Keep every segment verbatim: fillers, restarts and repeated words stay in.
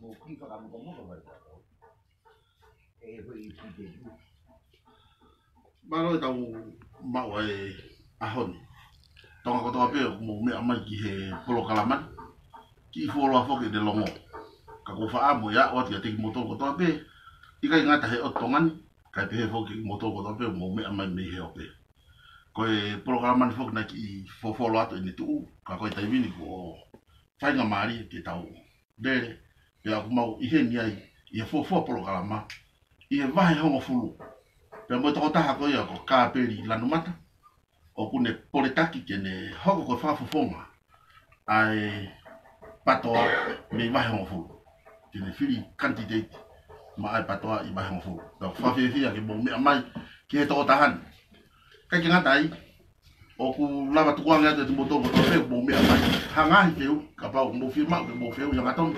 Mo kui fakamukamuka mai ka tau. E ko i ki te tu. Mālō e tau maʻu ai ʻaho ni. Tonga kotoa pē ʻoku mou meʻa mai ki he polokalama ni. Kiʻi fuoloa foki ʻene longo. Ka ko e fakaʻamu ia ʻoatu kiate kimoutolu kotoa pē. ʻIkai ngata he ʻotu Tonga ni, kae pehē foki kimoutolu kotoa pē ʻoku mou meʻa mai mei he ope. Ko e polokalama ni foki naʻe kiʻi fofolō atu ʻene tuʻu, ka ko e taimi ni kuo faingamālie ke tau lele, pea ʻoku mau ʻi heni ai, ʻi he fuofua polokalama, ʻi he vahe hongofulu. Pea mo e tokotaha ko ia ko Kāpeli Lanumata, ʻoku ne poletaki ke ne hoko ko e fakafofonga ʻa e PATOA mei vahe hongofulu. Ke ne fili candidate maʻa e PATOA ʻi vahe hongofulu. Pea ʻoku fakafiefia ke mou meʻa mai ki he tokotaha ni. ʻIkai ke ngata ai, ʻoku lava tukuange atu ʻe kimoutolu kotoa pē ʻoku mou meʻa mai ha ngaahi fehuʻi, kapau ʻoku mou fiemaʻu ke mou fehuʻi hangatonu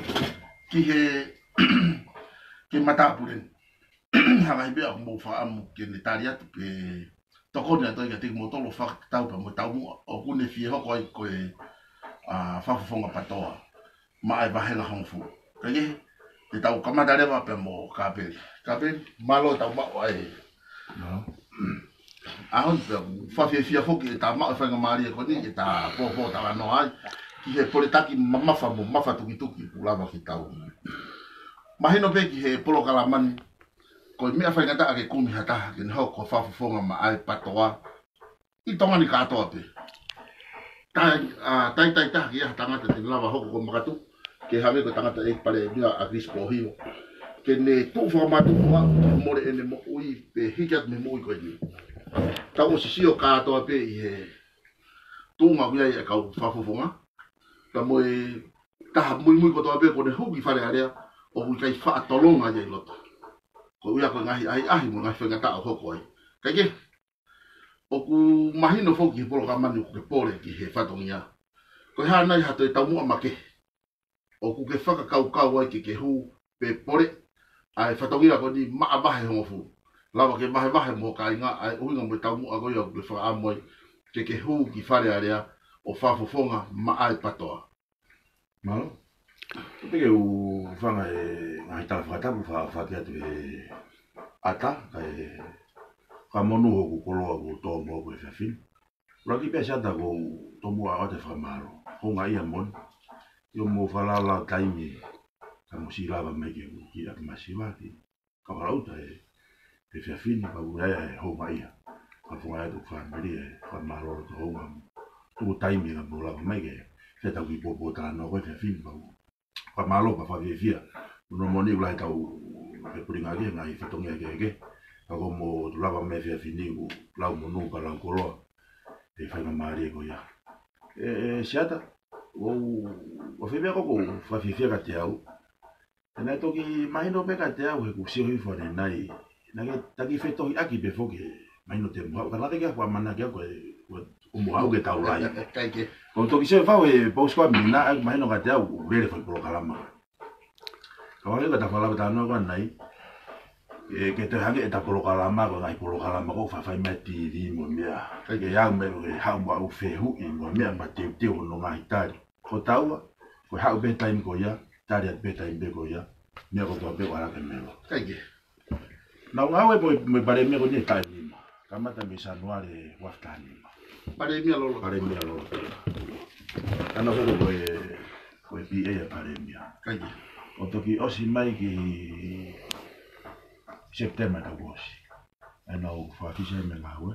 ki he, ki he matāpule ni. Ha ngaahi meʻa ʻoku mou fakaʻamu ke ne tali atu, ke tokoni atu ai kiate kimoutolu ʻo fakatatau pea mo e taumuʻa ʻoku ne fie hoko ai ko e, ʻa, fakafofonga PATOA maʻa e vāhenga hongofulu. Kae kehe, te tau kamata leva pea mo Kāpeli. Kāpeli, mālō e tau maʻu ai ʻaho ni pea ʻoku fakafiefia foki ʻeta maʻu e faingamālie ko eni ke ta pōpōtalanoa ai ki he poletaki mamafa mo mafatukituki ʻoku lava ke tau mahino pē ki he polokalama ni, ko e meʻa faingataʻa ke kumi ha taha ke ne hoko ko e fakafofonga maʻa e PATOA ʻi Tonga ni kātoa pē. Tai, ʻa, taitai taha ke ʻi ai ha tangata te ne lava hoko ko e makatuʻu, ke hangē ko e tangataʻeiki palēmia ʻa Chris Pohio. Ke ne tuʻu fakamanatu ʻo mole ʻene moʻui pē hiki atu mei he moʻui ko eni. Tau ʻosi sio kātoa pē ʻi he tuʻunga ʻoku ʻi ai e kau fakafofonga. Ka mo e taha muimui kotoa pē kuo ne hū ki Fale Alea, ʻoku ʻikai faʻa tolonga ia ʻi loto. Ko ia ko e ngaahi ʻahiʻahi mo e ngaahi faingataʻa ʻoku hoko ai. Kae kehe, ʻoku mahino foki he polokalama ni ʻoku ke pole ki he fatongia. Ko e hā nai ha toe taumuʻa makehe ʻoku ke fakakaukau ai ke ke hū pe pole ʻa e fatongia ko eni maʻa vahe hongofulu? Lava ke vahevahe mo ho kāinga ʻa e ʻuhinga mo e taumuʻa ko ia ʻoku ke fakaʻamu ai ke ke hū ki Fale Alea ʻo fakafofonga maʻa e PATOA. Mālō. Ko e peke u fanga e ngaahi tala fakatapu fa-, fakaʻatu he ʻata, kae fakamonū hoku koloa kuo tō mo hoku e fefine. Laki pē Siata ko u tomuʻa ʻoatu e fakamālō. Houngaʻia moʻoni. ʻI hoʻomou falala taimi, ka mou siʻi lava mai ke u kiʻi ʻaki masiva ki Kavalauta e, e fefine pau ʻe ʻi ai e houngaʻia. Ka fonga atu fāmili e, fakamālō loto hounga. Tuku taimi ka mou lava mai ke, ke tau kiʻi pōpōtalanoa ko e fefine pau. Fakamālō pea fakafiefia. Hono moʻoni ʻoku lahi tau fepulinga ki he ngaahi fatongia kehekehe. Ka ko hoʻomou lava mai e fefine ʻoku lau monū pea lau koloa. ʻE faingamālie ko ia. ʻE, ʻe, Siata, ʻoku, ʻoku fiefia ko ʻoku fakafiefia kiate au. Naʻe toki mahino pē kiate au he kuo u sio hifo ʻanenai. Naʻa ke taki fetohiʻaki pē foki, mahino te mou haʻu. Ka naʻe ʻikai ke u ʻamanaki au ko e, ko e, ko hoʻomou haʻu ke tau laive. ʻIkai ke. Ko u toki sio fau he post ko ia mei ai, mahino kiate au, lele fai polokalama. Ka ʻoku ʻikai ke ta falava talanoa ko ʻanenai. ʻE, ke toe hangē ʻeta polokalama, ko e ngaahi polokalama ko ē ʻoku faifai mai T V mo e meʻa. ʻIkai ke au mei he haʻu mo au fehuʻi mo e meʻa mo teuteu hono ngaahi tali. Ko taua, ko e haʻu pē taimi ko ia, tali atu pē taimi pē ko ia, meʻa kotoa pē ʻoku ala ke melo. ʻIkai ke. Naʻa ku ngāue mo e, mo e palēmia ko eni taʻu nima. Kamata mei Sānuali ua afe taha nima. Palēmia loloto. Palēmia loloto. Ana ko ko e, ko e P A ʻa e palēmia. ʻIkai ke. ʻO toki ʻosi mai ki Sepitema taʻu kuo ʻosi. ʻA ena ʻoku ou fakakisi ai mo e ngāue.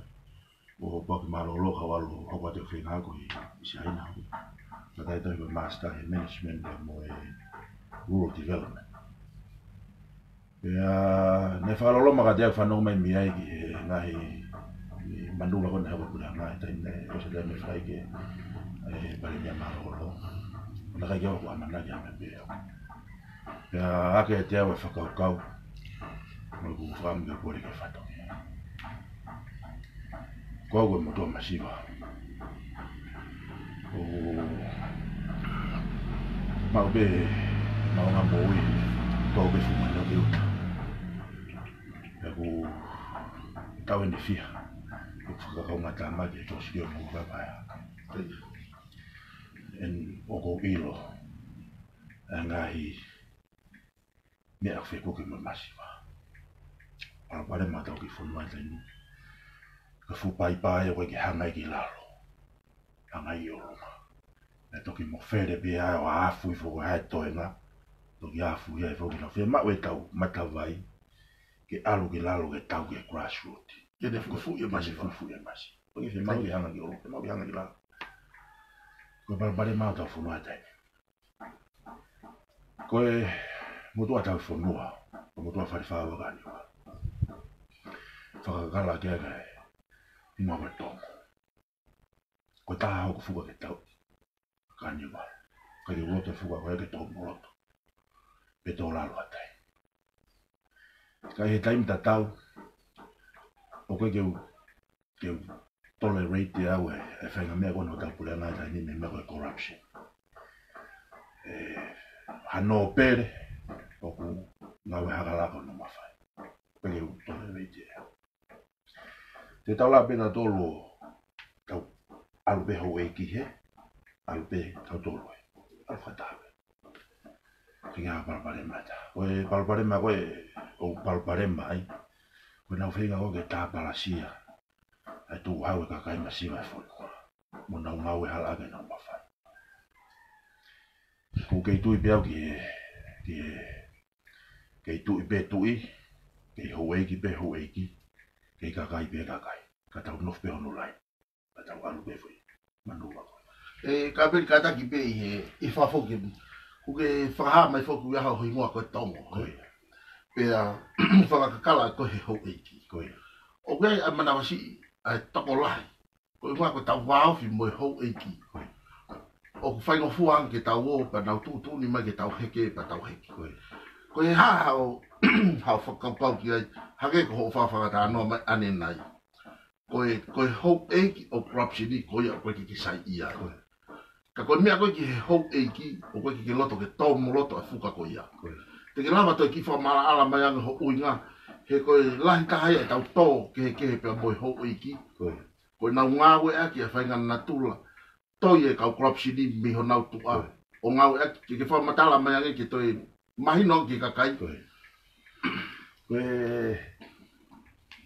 ʻO pau ke mālōlō ka u ʻalu ʻo hoko atu e feinga ko ē ʻi Siaina. Ka taʻetahi ko e master he management pea mo e rural development. Pea naʻe fakaloloma kiate au e fanongo mai mei ai ki he ngaahi manula ko ē naʻe hoko ʻi he puleʻanga he taimi naʻe ʻosi e taimi fai ke, ʻe, palēmia mālōlō. Naʻe ʻikai ke u ʻamanaki ha meʻa pehē au. Pea ʻoku ʻiate au e fakakaukau, mo ʻeku fakaʻamu ke u kole ke u fatongia. Ko au ko e motuʻa masiva. ʻOku maʻu pē, maʻu ngā moʻui, tō pē fuʻu mano ki ʻuta. Pea ʻoku tau ʻene fiha, ʻoku fakakaungatāmaki e tō sio mo vavaya. ʻEn ʻoku ou ʻilo, ʻa e ngaahi meʻa ʻoku fekuki mo e masiva. Palopalema ʻetau kiʻi fonua he taimi ni, ko e fuʻu paipai ʻoku ʻikai ke hanga ia ki lalo, hanga ia ʻi ʻolunga. Naʻe toki mofele pē ai ʻo afu hifo ko e hā e toenga, toki afu ia hifo ki lalo. Fiemaʻu ʻetau matavai ke ʻalu ki lalo ke tau ki he grassroot. Ke ne fufuʻi e masiva. Fufuʻi e masiva. ʻOku ʻikai fiemaʻu ke hanga ki ʻolunga, fiemaʻu ke hanga ki lalo. Ko e palopalema ʻetau fonua he taimi ni, ko e motuʻa tauhi fonua, ko e motuʻa Falefā ʻa Kaniua, fakakakala ʻaki ʻa e hingoa ko e Tonga. Ko e taha hoku fuka ke tau Kaniua. ʻIkai ke u loto e fuka ko ia ke tō mo loto pe tō lalo ʻatai. Ka ʻi he taimi tatau, ʻoku ʻikai ke u, ke u tolerate ʻe au e, e faʻahinga meʻa ko ena ʻoku tau puleʻanga he taimi ni, meʻa ko e corruption. ʻE, hano pele ʻoku ngāue hakalaka ʻo nau mafai. ʻOku ʻikai ke u tolerate ʻe au. Te tau lava pē tautolu ʻo tau ʻalu pē houʻeiki hē, ʻalu pē tautolu hē, ʻalu fakataha pē. Ke ʻikai ha palopalema ʻe taha. Ko e palopalema ko ē ʻoku palopalema ai, ko ʻenau feinga ko ē ke tāpalasia ʻa e tukuhau e kakai masiva he fonua, mo nau ngāue hala ʻaki ʻenau mafai. ʻOku kei tui pē au ki he, ki he, kei tuʻi pē tuʻi, kei houʻeiki pē houʻeiki, kei kakai pē kakai. Ka tau nofo pē hono laine, ka tau ʻalu pē foʻi manū ako. ʻE, ka peli kātaki pē ʻi he, ʻi fafo ke, ʻoku ke fakahā mai foki ʻa ho hingoa ko e Tonga. Ko ia. Pea fakakakala ko e houʻeiki. Ko ia. ʻOku ʻi ai ʻa e manavasiʻi ʻa e tokolahi, ko e hingoa ko e tau vāofi mo e houʻeiki. Ko ia. ʻOku faingofua ange ke tau ō pea nau tuʻutuʻuni mai ke tau heke pea tau heke. Ko ia. Ko e hā haʻo, haʻo fakakaukau ki ai, hangē ko hoʻo fakatalanoa mai ʻanenai. Ko e, ko e houʻeiki ʻo e corruption ko ia ʻoku ʻikai ke ke saiʻia ai. Ko ia. Ka ko e meʻa ko ē ki he houʻeiki, ʻoku ʻikai ke ke loto ke tō mo loto ʻa e fuka ko ia. Ko ia. Te ke lava toe kiʻi fakamaʻalaʻala mai ange ho ʻuhinga, he ko e lahi taha ia ʻetau tō kehekehe pea mo e houʻeiki. Ko ia. Ko ʻenau ngāueʻaki ʻa e faʻahinga natula, toi e kau corruption mei honau tuʻa. Ko ia. ʻO ngāueʻaki, ke ke fakamatala mai ange ke toe mahino ki he kakai. Ko ia. Ko e,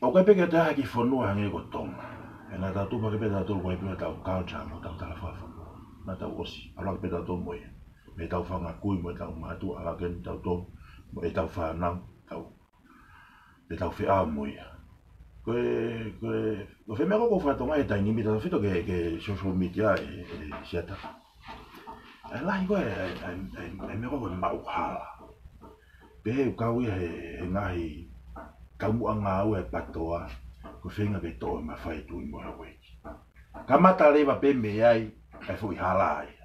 ʻoku ʻikai pē ke ʻi ai ha kiʻi fonua hangē ko Tonga. He naʻa tau tupu hake pē tautolu ko e pē ʻetau culture mo ʻetau talafakafonua. Naʻa tau ʻosi, ʻalu hake pē tautolu mo ia. Mei heʻetau fanga kui mo ʻetau mātuʻa, ʻalu hake eni tautolu mo ʻetau fānau, tau, ʻetau feʻao mo ia. Ko e, ko e, ko e foʻi meʻa ko ē ʻoku ou fakatonga he taimi ni, tautefito ki he, ki he social media ē, ē, Siata. ʻE lahi ko ē, ʻe, ʻe, ʻe, ʻe meʻa ko ē ko e maʻu hala. Pehē ʻoku kau ia he, he ngaahi taumuʻa ngāue ʻa e PATOA, ko e feinga ke toʻo e mafai ʻa e tuʻi mo e houʻeiki. Kamata leva pē mei ai ʻa e foʻi hala ia.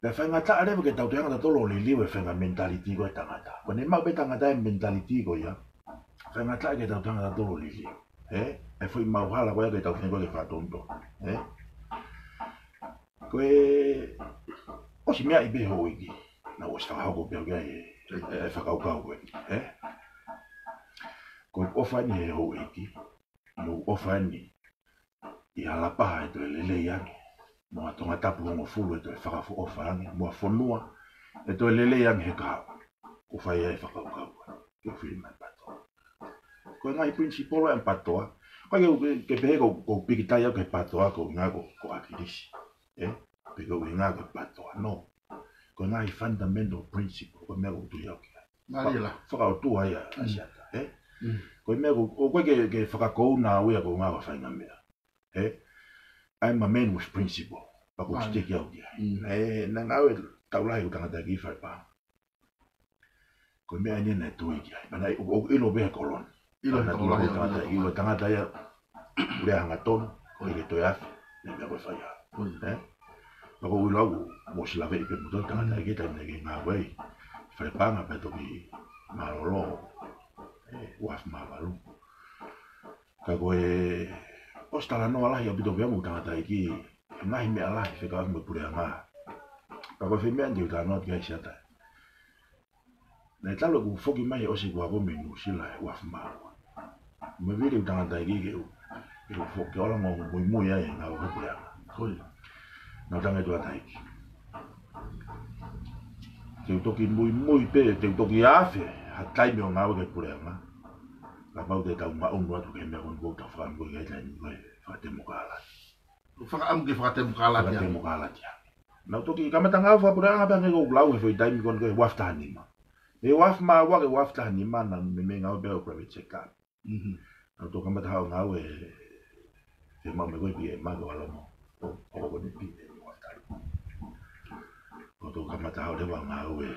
Pea faingataʻa leva ke tau toe hanga tautolu ʻo liliu e faʻahinga mentality ko ē ʻa e tangata. Ko ʻene maʻu pē tangata e mentality ko ia, faingataʻa ke tau toe hanga tautolu ʻo liliu. Ē? ʻA e foʻi maʻu hala ko ia ke tau feinga ko ē ke fakatonutonu. Ē? Ko e ʻosi meaʻi pē houʻeiki, naʻa ʻosi fakahoko pē ʻoku ʻi ai e, e, e fakakaukau ko ē, ē? Ko e ʻofa eni he houʻeiki, mo e ʻofa eni ʻi Halapaha ʻe toe lelei ange, mo e Tongatapu hongofulu ʻe toe fakaʻofoʻofa ange, mo e fonua ʻe toe lelei ange he kahaʻu. ʻOku fai ai e fakakaukau ko ē, ke fili mai PATOA. Ko e ngaahi principle ʻa e PATOA, ʻikai ke, ke, ke pehē ko, ko e pikitai au ki he PATOA ko e ʻuhinga ko, ko ʻAkilisi. Ē? Pe ko e ʻuhinga ko e PATOA. No. Ko e ngaahi fundamental principle, ko e meʻa ʻoku ou tui au ki ai. Mālie lahi. Faka-, fakaʻotua ia, Mm. Siata, ē? Mm. Ko e meʻa ko, ʻoku ʻikai ke, ke fakakouna au ia ko e ʻuhinga ko e faʻahinga meʻa. Ē? I'm a man with principle. Pea ʻoku ou Mālie. Stick au ki ai. Mm. Ē, naʻe ngāue tau lahi ʻeku tangataʻeiki ʻi Falepaʻanga. Ko e meʻa eni naʻe tui ki ai. Pea naʻe, ʻoku, ʻoku ʻilo pē he kolo ni. ʻIlo he kolo ni. Pea naʻe tui ko e tangata, ʻilo tangata ia, lea hangatonu, ko e ke toe afe, ne meʻa ko e fai ha. Ko ia. Ē? Pea ʻoku ou ʻilo au, mou ʻosi laveʻi pē moutolu tangataʻeiki taimi naʻe ngāue ai. Falepaʻanga pea toki mālōlō. Ē, ua afe mā valu. Ka ko e, ʻosi talanoa lahi ʻaupito pē mo e tangataʻeiki, ngaahi meʻa lahi fekauʻaki mo e puleʻanga. Ka ko e foʻi meʻa ni ʻoku ou talanoa ki ai Siata. Naʻe talu ʻeku foki mai he ʻosi ʻeku ako mei Nuʻusila he ua afe mā ua. Mo e vili ʻeku tangataʻeiki ke u, ke u foki ʻo ʻalu ʻo muimui ai he ngāue ʻa e puleʻanga. Ko ia. Naʻa ku talaange ki he tangataʻeiki. Te u toki muimui pē, te u toki afe ha taimi ʻo ngāue ki he puleʻanga. Kapau te tau maʻunu atu ki he meʻa ko eni ʻoku tau fakaʻamu ki ai he taimi ko ē, fakatemokalati. Fakaʻamu ki he fakatemokalati. Fakatemokalati. Naʻa ku toki kamata ngāue fakapuleʻanga pē hangē ko ʻeku lau he foʻi taimi ko eni ko e ua afe taha nima. He ua afe mā ua ki he ua afe taha nima naʻa ku meimei ngāue pē ʻo private sector. Mhm. Naʻa ku toki kamata haʻu ngāue he, he mau me ko e P M ko alo mo. ʻO, ʻo ko eni P M ʻo tali. Naʻa ku toki kamata haʻu leva ngāue.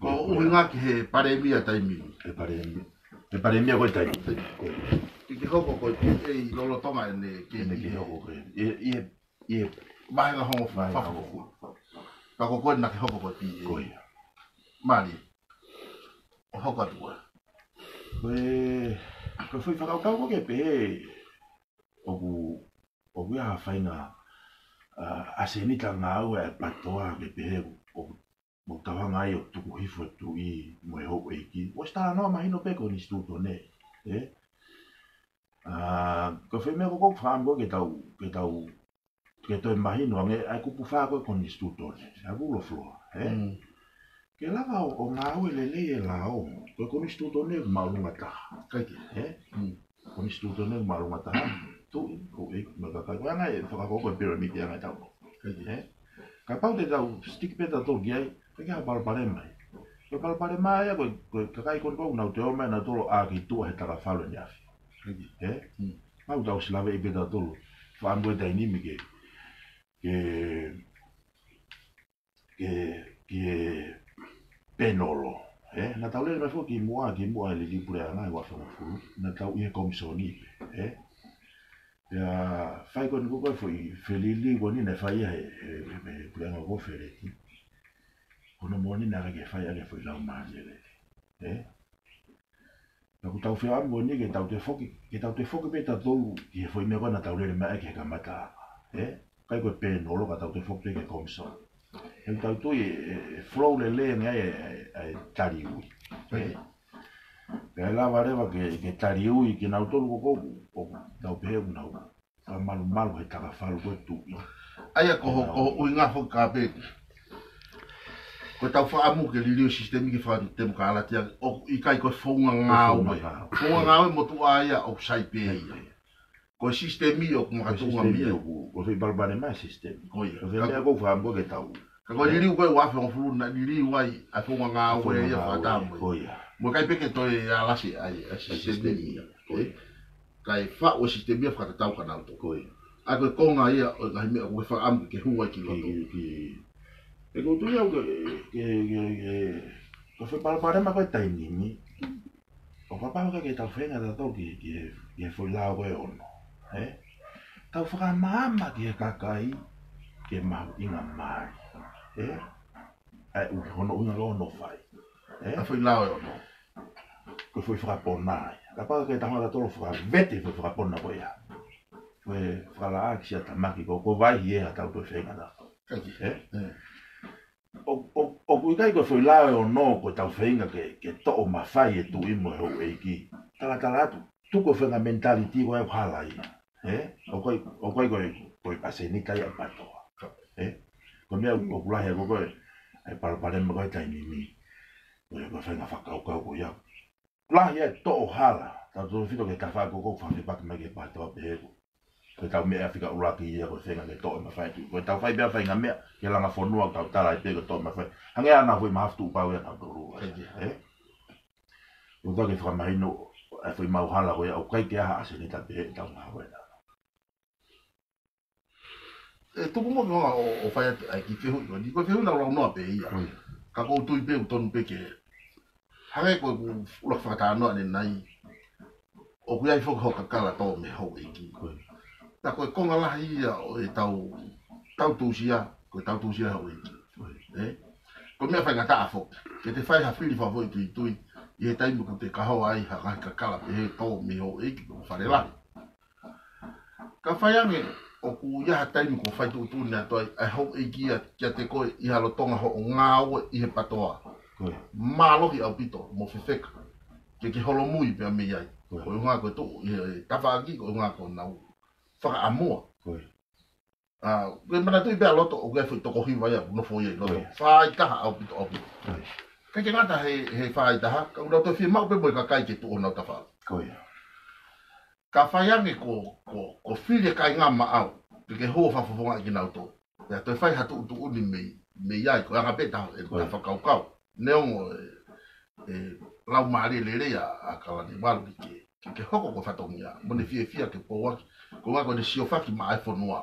Ko e ʻuhinga ki he palēmia taimi ni. He palēmia. He palēmia ko e taimi. Ko e. Ke ke hoko ko e P A lolotonga ʻene ke ʻene ke hoko ko e. ʻI, ʻi he, ʻi he vāhenga hongofulu. Vāhenga hongofulu. Ka ko koe naʻa ke hoko ko e P A. Ko ia. Mālie. ʻO hoko atu koe. Ko e, ko e foʻi fakakaukau ko ē ke pehē ʻoku, ʻoku ʻi ai ha faʻahinga, ʻa, ʻasenita ngāue ʻa e PTOA ke pehē ʻoku, ʻoku tau hanga ai ʻo tuku hifo e tuʻi mo e houʻeiki. ʻOsi talanoa mahino pē konisitūtone, ē? ʻA, ko e foʻi meʻa ko ē ʻoku ou fakaʻamu ko ē ke tau, ke tau, ke toe mahino ange ʻa e kupu fā ko ē konisitūtone, ʻa e rule of law, ē? Mm. Ke lava ʻo, ʻo ngāue lelei e lao, ko e konisitūtone ʻoku māʻolunga taha. ʻIkai ke, ē? Mm. Konisitūtone ʻoku māʻolunga taha, tuʻi, houʻeiki, mo e kakai. Ko e anga e fakakaukau ko e piramidi anga e tau. ʻIkai ke. Ē? Kapau te tau stick pē tautolu ki ai, ʻikai ke ha palopalema ai. Ko e palopalema ia ko e, ko e kakai ko eni ʻoku nau toe ō mai nautolu ʻo ʻā ki tuʻa he takafalu ʻaneafi. ʻIkai ke. Ē? Mm. Mau tau ʻosi laveʻi pē tautolu. Fakaʻamu e taimi ni ke, ke, ke, ke pēnolo. Ē? Naʻa tau lele mai foki kimuʻa, kimuʻa e liliu puleʻanga he ua afe hongofulu. Naʻa tau ʻi he komisoni pē. Ē? Pea fai ko eni ko ē foʻi feliliu ko eni naʻe fai ia he, he, he, he puleʻanga ko Feleti. Ko hono moʻoni naʻe ʻikai ke fai ʻaki e foʻi laumālie lelei. Ē? Naʻa ku tau fakaʻamu ko eni ke tau toe foki, ke tau toe foki pē tautolu ki he foʻi meʻa ko ē naʻa tau lele mai ai ki he kamataʻanga. Ē? ʻIkai ko e pēnolo ka tau toe foki pē ki he komisoni. He ʻoku tau tui ʻe, ʻe, ʻe flow lelei ange ai e, e, e tali ui. Ē? Pea ʻe lava leva ke, ke tali ui kinautolu ko ē ʻoku, ʻoku tau pehē ʻoku nau fakamalumalu he takafalu ko e tuʻi. ʻA ia ko ho, ko ho ʻuhinga foki ka pē. Ko ʻetau fakaʻamu ke liliu e sisitemi ke fakatemokalati ange, ʻoku ʻikai ko e founga ngāue. Founga ngāue. Founga ngāue motuʻa ia ʻoku sai pē ia. Ko e sisitemi ʻoku makatuʻunga mei ai. Ko e sisitemi ʻoku, ko e foʻi palopalema e sisitemi. Ko ia. Ko e foʻi meʻa ʻoku ou fakaʻamu ke tau. Ka ko e liliu ko ē ua afe hongofulu naʻe liliu ai ʻa e founga ngāue ia fakataha mo ia. Ko ia. Mo e ʻikai pē ke toe alasi ai ʻa e sisitemi ia. Ko ia. Kae faʻu e sisitemi ia fakatatau kia nautolu. Ko ia. ʻA ia ko e konga ia ʻo e ngaahi meʻa ʻoku ke fakaʻamu ke hū ai ki loto. Ki, ki, ki. ʻE ko e tuʻu ia ke, ke, ke, ke, ko e foʻi palopalema ko ē taimi ni. ʻO kapau ʻikai ke tau feinga tautolu ki, ki, ki he foʻi lao ko ē ʻe ono. Ē? Tau fakamaama ki he kakai ke mahuʻinga mai. Ē? ʻA e ʻuhi hono ʻuhinga ko hono fai. Ē? ʻA e foʻi lao ʻe ono. Ko e foʻi fakapona ia. Kapau ʻikai ke tau hanga tautolu ʻo fakavete foʻi fakapona ko ia. Ko e fakalaʻā ki siʻa tamaki ko, ko e vaʻinga ia ʻetau toe feinga tautolu. ʻIkai ke. Ē? Ē. ʻO, ʻo, ʻoku ʻikai ko e foʻi lao ʻe ono ko ʻetau feinga ke, ke toʻo mafai e tuʻi mo e houʻeiki. Talatala atu, tuku e foʻi mentality ko ē ʻoku hala ia. Ē? ʻOku ʻikai, ʻoku ʻikai ko e, ko e ʻasenita ia ʻa e PTOA. Ē? Ko e meʻa ʻoku lahi ai ko ē, ʻa e palopalema ko ē taimi ni. Ko e, ko e faʻahinga fakakaukau ko ia. Lahi ai e toʻo hala. Tautefito ki he tafaʻaki ko ē ʻoku fakafepaki mai ki he PTOA pehē ko ē. Ko ʻetau meʻa fika ʻuluaki ia ko e feinga ke toʻo e mafai tuʻi. Ko ʻetau fai pē ha faʻahinga meʻa, ki he langa fonua ʻoku tau tala ai pē ko e toʻo e mafai. Hangē ʻa e foʻi mahafu tuʻu pau ia ʻa tautolu. ʻIkai ke. Ē? ʻOku tau ke fakamahino, ʻa e foʻi maʻu hala ko ia, ʻoku ʻikai ke ʻi ai ha ʻasenita pehē ʻetau maʻu hala. ʻE tuku mo ke ʻo, ʻo fai atu ʻa e kiʻi fehuʻi ko eni, ko e fehuʻi naʻa ku launoa pē ia. Ko ia. Ka ʻoku ou tui pē ʻoku tonu pē ke. Hangē ko ʻeku ʻuluaki fakatalanoa ʻanenai. ʻOku ʻi ai foki hoʻo kakala tō mei he houʻeiki. Ko ia. Ka ko e konga lahi ia ʻo ʻetau, tau tusia, ko ʻetau tusia houʻeiki. Ko ia. Ē? Ko e meʻa faingataʻa foki. Ke te fai ha fili fakafoʻituitui, ʻi he taimi ʻoku te kahoa ai ha ngaahi kakala pehē tō mei he houʻeiki, ko e fale lahi. Ka fai ange, ʻoku ʻi ai ha taimi ʻoku fai tuʻutuʻuni atu ai, ʻa e houʻeiki ia kiate koe ʻi ha lolotonga hoʻo ngāue ʻi he PTOA. Ko ia. Mālohi ʻaupito, mo fefeka. Ke ke holomui pea mei ai. Ko ia. Ko e ʻuhinga ko e tuʻu ʻi he tafaʻaki, ko e ʻuhinga ko ʻenau fakaʻamua. Ko ia. ʻA, ʻoku ke manatuʻi pē ʻa Loto, ʻoku ʻi ai e foʻi toko hiva ia ʻoku nofo ia ʻi Loto. Ko ia. Fāitaha ʻaupito, ʻaupito. Ko ia. ʻIkai ke ngata he, he fāitaha, ka ʻoku nau toe fiemaʻu pē mo e kakai ke tuʻu honau tafaʻaki. Ko ia. Ka fai ange ko, ko, ko fili e kāinga maʻau, ke ke hū ʻo fakafofongaʻi kinautolu. Pea toe fai ha tuʻutuʻuni mei, mei ai, ko e anga pē ʻeta, ʻe, Ko ia. ʻeta fakakaukau. Neongo e, e, laumālie lelei ʻa, ʻa Kalaniuvalu ke, ke, ke hoko ko e fatongia, mo ʻene fiefia ke pouaki, ko e ʻuhinga ko ʻene siofaki maʻa e fonua.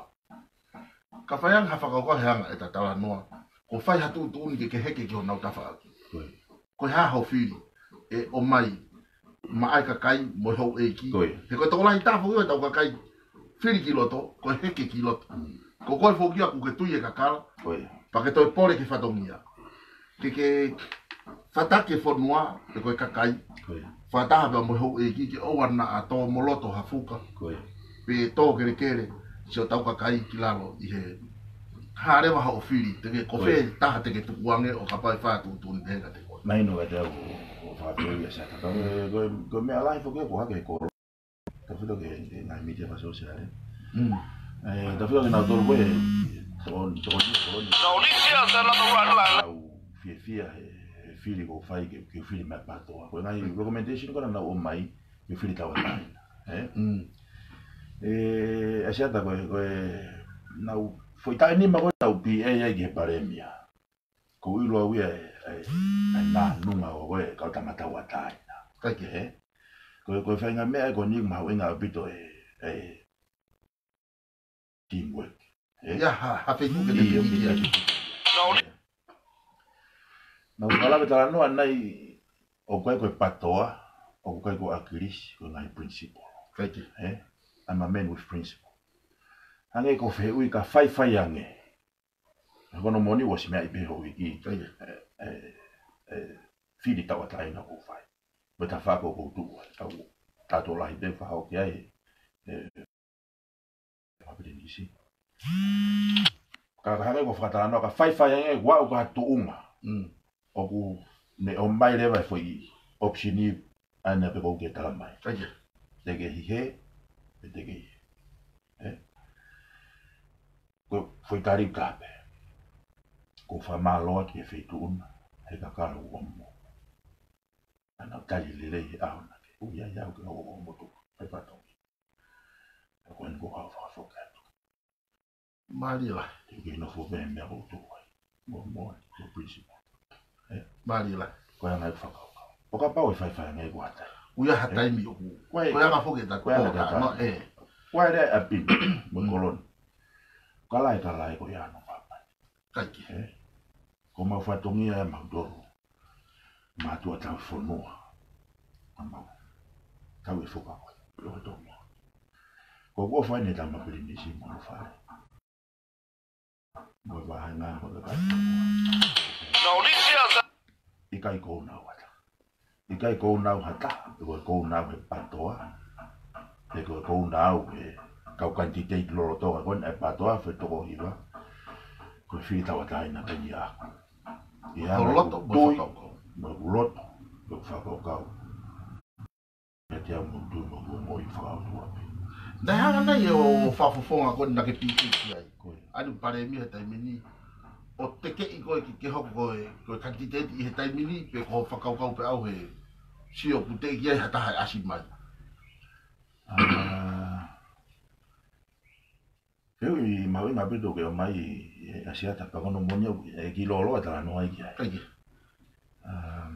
Ka fai ange ha fakakaukau he anga ʻeta talanoa, ko e fai ha tuʻutuʻuni ke ke heke ki honau tafaʻaki. Ko ia. Ko e hā hoʻo fili ʻe ʻomai maʻa e kakai mo e houʻeiki. Ko ia. He ko e tokolahi taha foki ʻo ʻetau kakai fili ki Loto, ko e heke ki Loto. Mm. Ko koe foki ʻoku ke tui e kakala, Ko ia. pea ke toe pole ki he fatongia. Ke, ke fataki e fonua, pe ko e kakai. Ko ia. Fakataha pea mo e houʻeiki ke ʻoua naʻa tō mo Loto ha fuka. Ko ia. Pe tō kelekele siʻotau kakai ki lalo ʻi he hā leva hoʻo fili, te ke ko fē Ko ia. taha te ke tukuange ʻo kapau ʻe fai ha tuʻutuʻuni pehē kiate koe. Mahino kiate au ʻo, ʻo fakafehuʻi ʻa Siata. Ka ko e, ko e, ko e meʻa lahi foki ʻoku hake he kolo. Tautefito ki he, ki he ngaahi mītia fakasōsiale. Mm. ʻE, tautefito kinautolu ko ē, tokoni, tokoni, tokoni. Now, this year's another run line. Au fiefia he, he fili ʻoku fai ke, ke fili maʻa e PATOA. Ko e ngaahi recommendation ko ē naʻa nau ʻomai, ke fili tauʻatāina. Ē? Mm. ʻE, ʻa Siata ko e, ko e, naʻu, foʻi taʻu nima ko ē naʻu P A ai ki he Palēmia. ʻOku ou ʻilo au ia ʻe, ʻe, ʻe nānunga ʻo e kau tangata tauʻatāina. ʻIkai ke. Ē? Ko e, ko e faʻahinga meʻa ko eni ʻoku mahuʻinga ʻaupito ʻe, ʻe teamwork. Ē? Ia, ha, ha feituʻu ke te ʻIo, piki ke ia. te piki. Now, Naʻu fakalave talanoa nai ʻoku ʻikai ko e PATOA, ʻoku ʻikai ko ʻAkilisi, ko e ngaahi principle. ʻIkai ke. Ē? I'm a man with principle. Hangē ko e fehuʻi ka faifai ange. He ko hono moʻoni ʻosi meaʻi pē houʻeiki. ʻIkai ke. ʻE, ʻe, ʻe, fili tauʻatāina ʻoku fai. Mo e tafaʻaki ʻoku tuʻu ai. Tau, tautolu lahi pē fakahoko ki ai. ʻE, Mapilinisi. Ka, ka hangē ko e fakatalanoa, ka faifai ange ʻoku ʻi ai ha tuʻunga. Mm. ʻOku ne ʻomai leva e foʻi option ʻa ena pē ʻoku ke talamai. ʻIkai ke. Te ke hihē, pe te ke hihē. Ē? Ko e foʻi tali ʻoku taha pē. Ko e fakamālō ki he feituʻu na, he kakala ʻoku ʻomo. Naʻa nau tali lelei he ʻaho na ke ui ai au ke u ʻomo tuku. Fai fatongia. Ka ko eni ko e fakafoki atu. Mālie lahi. Te ke nofo pē he meʻa ʻoku tuʻu ai. Mo, mo, mo principle. Ē? Mālie lahi. Ko e anga e fakakaukau. ʻO kapau ʻe faifai ange ʻoku ʻi ai ha taimi. ʻOku ʻi ai ha taimi ʻoku. Ko e. Ko e anga foki ʻeta Ko e anga ko e ʻeta ʻeta. Mo, ē. Ko e lea ʻa Pini. Mo e Mm. koloni. Ka lahi, ka lahi ko ia ʻa hono fāmili. ʻIkai ke. Ē? Ko homau fatongia ʻe mautolu. Mātuʻa tauhi fonua. Ka mau. Tau e foka ko e. Lo to mo. Ko ʻoku ʻofa eni ʻa Mapilinisi mo hono fale. Mo e vāhenga, mo e vāhenga. Now, this year's ʻIkai ko ʻenau ʻata. ʻIkai ko ʻenau ʻata, pe ko e ko ʻenau he PATOA. Pe ko e ko ʻenau he kau kanititeiti lolotonga ko eni ʻa e PATOA, foʻi toko hiva. Ko e fili tauʻatāina pē ia ʻaʻaku. ʻI he Ko anga loto, ʻeku mo tui, fakakaukau. mo ʻeku loto, mo ʻeku fakakaukau. ʻIate au mo tui mo ʻeku moʻui fakaʻotua pē. Naʻe hanga nai ʻe hoʻo fakafofonga ko eni naʻa ke P H ai. Ko ia. ʻAlu Palēmia he taimi ni. ʻO tekeʻi koe ke, ke hoko ko e, ko e kanititeiti ʻi he taimi ni, pe ko hoʻo fakakaukau pē ʻaʻau he sio ʻoku teʻeki ai ha taha ʻe ʻasi mai. ʻA, fehuʻi mahuʻinga ʻaupito ke ʻomai ʻe, ʻe Siata pea ko hono moʻoni ʻoku ʻikai ke loloa talanoa ai ki ai. ʻIkai ke. Um,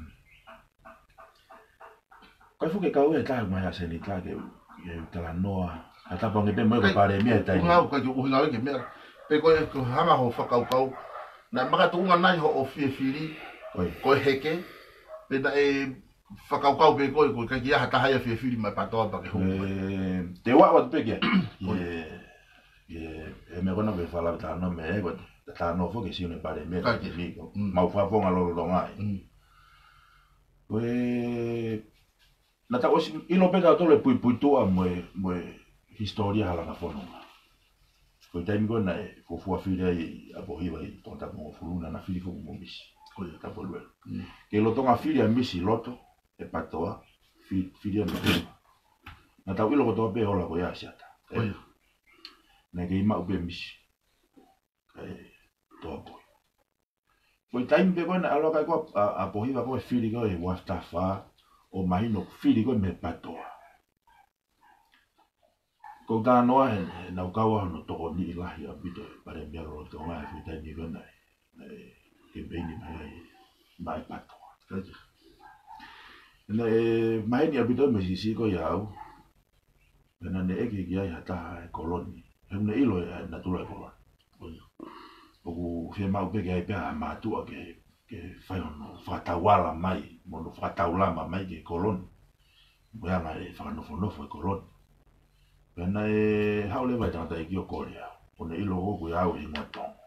ʻikai fuʻu ke kau e taha mai ʻa Senita ke, ke talanoa. ʻA e tapa ange pē mo e ko ʻIkai, Palēmia he taimi. ʻUhinga au, ʻikai ke ʻuhinga au ke meʻa. Pe ko e, ko e hanga hoʻo fakakaukau. Naʻe makatuʻunga nai hoʻo fie fili. ʻOi. Ko e heke. Pe naʻe fakakaukau pē koe, ko e ʻikai ke ʻi ai ha taha ia fie fili mai PATOA pea ke hū mai. ʻE, te u ʻoatu pē ki ai. ʻOi. ʻE, ʻE, ʻe meʻa ko ena ko e fakalave talanoa mei he ko e talanoa foki ʻa e Sione Palēmia ʻIkai ke. ʻi he ko Mm. mau fakafofonga lolotonga ai. Mm. Ko e, naʻa tau ʻosi ʻilo pē tautolu e puipuituʻa mo e, mo e hisitōlia hala na fononga. Ko e taimi ko ena ʻe fuofua fili ai ʻa Pohiva ʻi Tongatapu hongofulu naʻa na fili foki mo Misi. Ko ia. Tapueluelu. Mm. Ke lolotonga fili ʻa Misi Loto, ʻe PATOA, fi-, fili ʻa Misi. Naʻa tau ʻilo kotoa pē hola ko ia ʻa Siata. Ko ia. Naʻe kei maʻu pē Misi. Ko e taimi pē ko ē naʻe ʻalu ai ko ē ʻa, ʻa Pōhiva ko e fili ko ē ʻi he uaafe taha fā, ʻo mahino fili ko ē mei he PATOA. Ko e talanoa he, he naʻa ku kau ai hono tokoniʻi lahi ʻaupito ʻa e Palēmia lolotonga he foʻi taimi ko ē naʻe, naʻe kemipeini mai ai maʻá e PATOA. Naʻe maheni ʻaupito mei he siʻisiʻi ko ia au. Pea naʻá ne ʻeke ki ai ha taha ʻa e kolo ni. He ʻokú ne ʻilo ʻa e natula ʻo e kolo ni. ʻOku fiemaʻu pē ke ʻi ai pē ha mātuʻa ke, ke fai hono fakatauala mai, mo hono fakataulama mai ki he kolo ni. Mo e anga e fakanofonofo ʻo e kolo ni. Pea naʻe haʻu leva e tangataʻeiki ʻo kole au. ʻOkú ne ʻilo ʻoku ʻikai ko au e hingoa Tonga.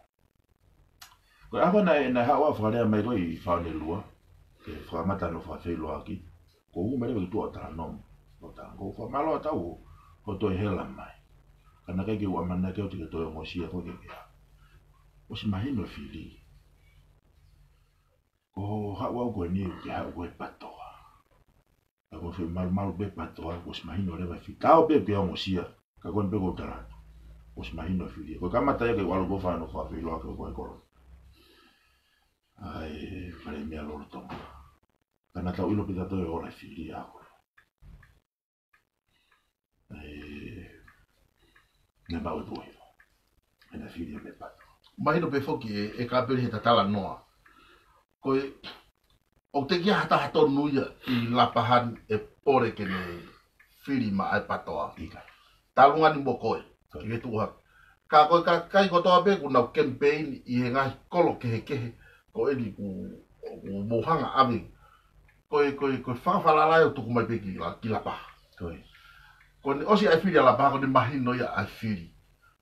Ko e ʻaho naʻe, naʻe haʻu ʻo fakalea mai ko ē ʻi Faonelua, ke fakamata hono fakafeʻiloaki, kuo u hū mai leva ki tuʻa ʻo talanoa mo Tonga. Ko e fakamālō atu hoʻo toe hela mai. Ka naʻe ʻikai ke u ʻamanaki au te ke toe ongosia koe ke ke haʻu. ʻOsi mahino e fili. Ko hoʻo haʻu au ko eni ke haʻu ko ē PATOA. Ka ko e foʻi malumalu pē PATOA, kuo ʻosi mahino leva e fili. Tau pē ke ongosia, ka ko eni pē ʻoku ou tala atu. Kuo ʻosi mahino e fili. Ko e kamata ia ke u ʻalu ko ē ʻo fai hono fakafeʻiloaki ko ē ʻo e kolo ni. ʻA e Palēmia lolotonga. Ka naʻa tau ʻilo pē tautolu ʻe ola e fili ʻa ko ē. ʻE, naʻe maʻu e Pōhiva. ʻE naʻe fili ia mei he PATOA. Mahino pē foki ē, ʻe Kapeli he talanoa. Ko e, ʻoku teʻeki ai ha taha tonu ia ʻi Lapaha ni ʻe pole ke ne fili maʻá e PATOA. ʻIkai. Talu ange mo koe, ʻIkai. Ki he tuʻu hake. Ka ko e kakai kotoa pē ʻoku nau kemipeini ʻi he ngaahi kolo kehekehe, ko eni ʻoku, ʻoku mou hanga ʻave. Ko e, ko e, ko e fakafalala ia ʻoku tuku mai pē ki La-, ki Lapaha. Ko e. Ko eni ʻosi ʻa e fili ʻa Lapaha, ko eni mahino ia ʻa e fili.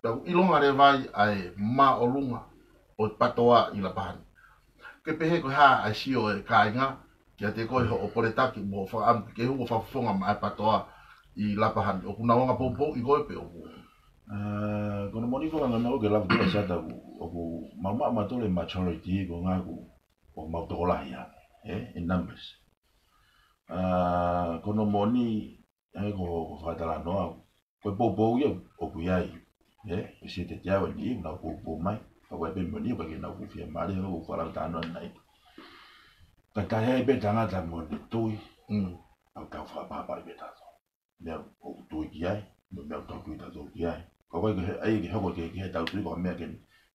Pea ʻoku ʻilonga leva ai ʻa e māʻolunga ʻo e PATOA ʻi Lapaha ni. Ke pehē ko e hā ʻa e sio ʻa e kāinga, kiate koe hoʻo pole taki mo hoʻo fakaʻamu ke hū ʻo fakafofonga maʻá e PATOA ʻi Lapaha ni. ʻOku nau anga poupouʻi koe pe ʻoku. ʻA, ko hono moʻoni ko e ngaahi meʻa ʻoku ke lava ki ai Siata ʻoku, ʻoku mau maʻu mautolu e majority ko e ngaahi ʻoku, ʻoku mau tokolahi ange, ē, in numbers. ʻA, ko hono moʻoni, ʻa e ko, ko e fakatalanoa, ko e poupou ia ʻoku ʻi ai. Ē, ʻe Siete Teau ʻeni, ʻoku nau poupou mai. Ka ko e pē moʻoni, ʻoku ʻikai ke nau fiemālie, ʻoku fakatalanoa nai. Ka tahi ai pē tangata mo ʻene tui, Mm. ʻoku tau fakapapauʻi pē tautolu. Meʻa ʻoku tui ki ai, mo e meʻa ʻoku tau tui tautolu ki ai. Ka ko e ke he, ʻai ke hoko ke, ke he tau tui, ko e meʻa ke,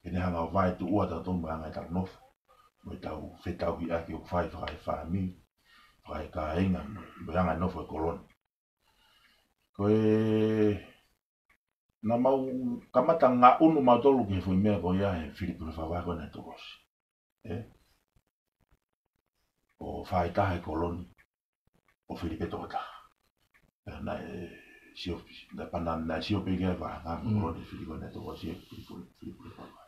ke ne hanga ʻo vaetuʻua tautolu mo e anga ʻetau nofo. Mo ʻetau fetauhiʻaki ʻoku fai fakaefāmili, fakaekāinga, mo e anga e nofo e kolo ni. Ko e, naʻa mau kamata ngaʻunu mautolu ki he foʻi meʻa ko ia he fili puleʻanga ko ē naʻe tokosiʻi. Ē? ʻO fai taha e kolo ni, ʻo fili pē tokotaha. Pea naʻe sio, naʻe pana, naʻe sio pē ki ai e vāhenga Mm. kolo ni fili ko ē naʻe tokosiʻi, fili, fili, fili puleʻanga.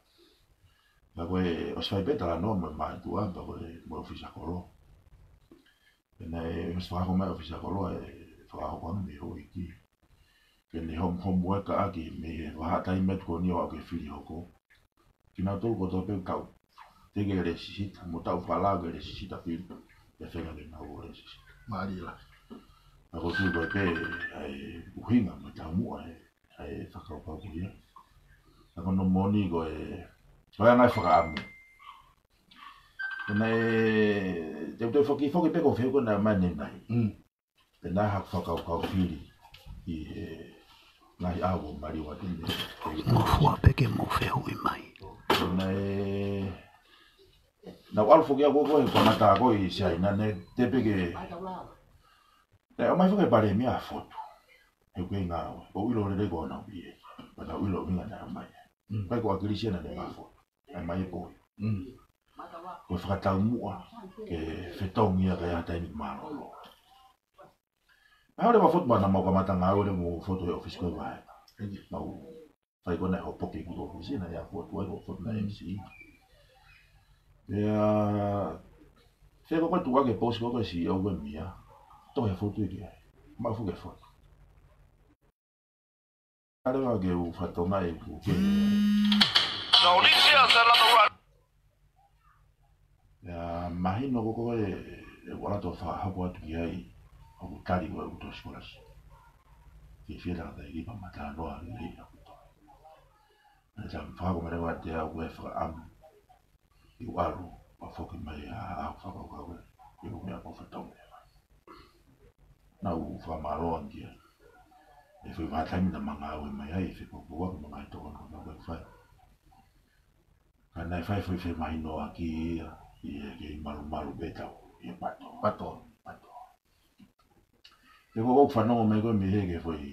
Pea ko e, ʻosi fai pē talanoa mo e mātuʻa, pea ko e, mo e ʻōfisa kolo. Pea naʻe ʻosi fakahoko mai e ʻōfisa kolo ʻa e fakahoko ange mei he houʻeiki. Ke ne hom-, homework ʻaki mei he vahaʻa taimi atu ko eni ʻo aʻu ki he fili hoko. Kinautolu kotoa pē ʻoku tau teke e lēsisita, mo tau fakalao ki he lēsisita fili. Pea feinga ke nau ō lēsisita. Mālie lahi. Ka ko e tui ko ē pē, ʻa e ʻuhinga mo e taumuʻa ē. ʻA e fakakaukau ko ia. Ka ko hono moʻoni ko e, ko e anga e fakaʻamu. Ko ena ē, te u toe foki, foki pē ki he fehuʻi ko ena ʻa Mane nai. Mm. Pea naʻe haʻaku fakakaukau fili ʻi he ngaahi ʻaho kuo maliu atu ni. Ngofua pē ke mou fehuʻi mai. Ko ena ē, naʻa ku ʻalu foki au ko ē he kamata ko ē ʻi Siaina ne te pē ke, naʻe ʻomai foki e palēmia ʻa Fotu. He ʻoku ʻikai ngāue. ʻOku ou ʻilo lelei ko ʻenau pie. Pea naʻa ku ʻilo ʻuhinga naʻe ʻomai. Mm. Pea ko ʻAkilisi naʻa ne mafo. ʻAi mai e pō. Mm. Ko e fakataumuʻa ke fetongi ia ka ʻi ai ha taimi mālōlō. Pea haʻu leva Fotu pea naʻa mau kamata ngāue leva mo Fotu he ʻōfisi ko ē vahe. Mau fai ko ena e hopoki ki he ʻōfisi naʻe ʻi ai ʻa Fotu ai ko Fotu naʻe Mm. M C. Pea, fē ko ē tuʻu ʻaki e post ko ē ko e C E O ko ē mia. Tohi ʻa Fotu ki ai. Maʻu foki ʻe Fotu. Kale wa ke u fatonga e ku ke. Pea mahino ko ē ko e, e ʻoku ala atu ʻo fakahoko atu ki ai, ʻoku tali ko ē ʻeku toe sikolasi. Ke fie tangataʻeiki pea ma talanoa lelei ʻaupito. Naʻe tau fakahoko mai leva ʻe au ko e fakaʻamu. ʻI ʻalu, ʻo foki mai ʻa e fakakaukau ē, ʻi he meʻa ko e fatongia. Naʻá ku fakamālō ange ki ai. ʻE fai vā taimi naʻá ma ngāue mai ai, ʻe fai pōpoaki mo e ngaahi tokoni ko ē naʻá ku fai. Ka naʻe fai foʻi femahinoʻaki ia, ʻi he kei malumalu pē tau, ʻi he pato. Pato. Pato. He ko ʻeku fanongo mai ko ē mei he ke foʻi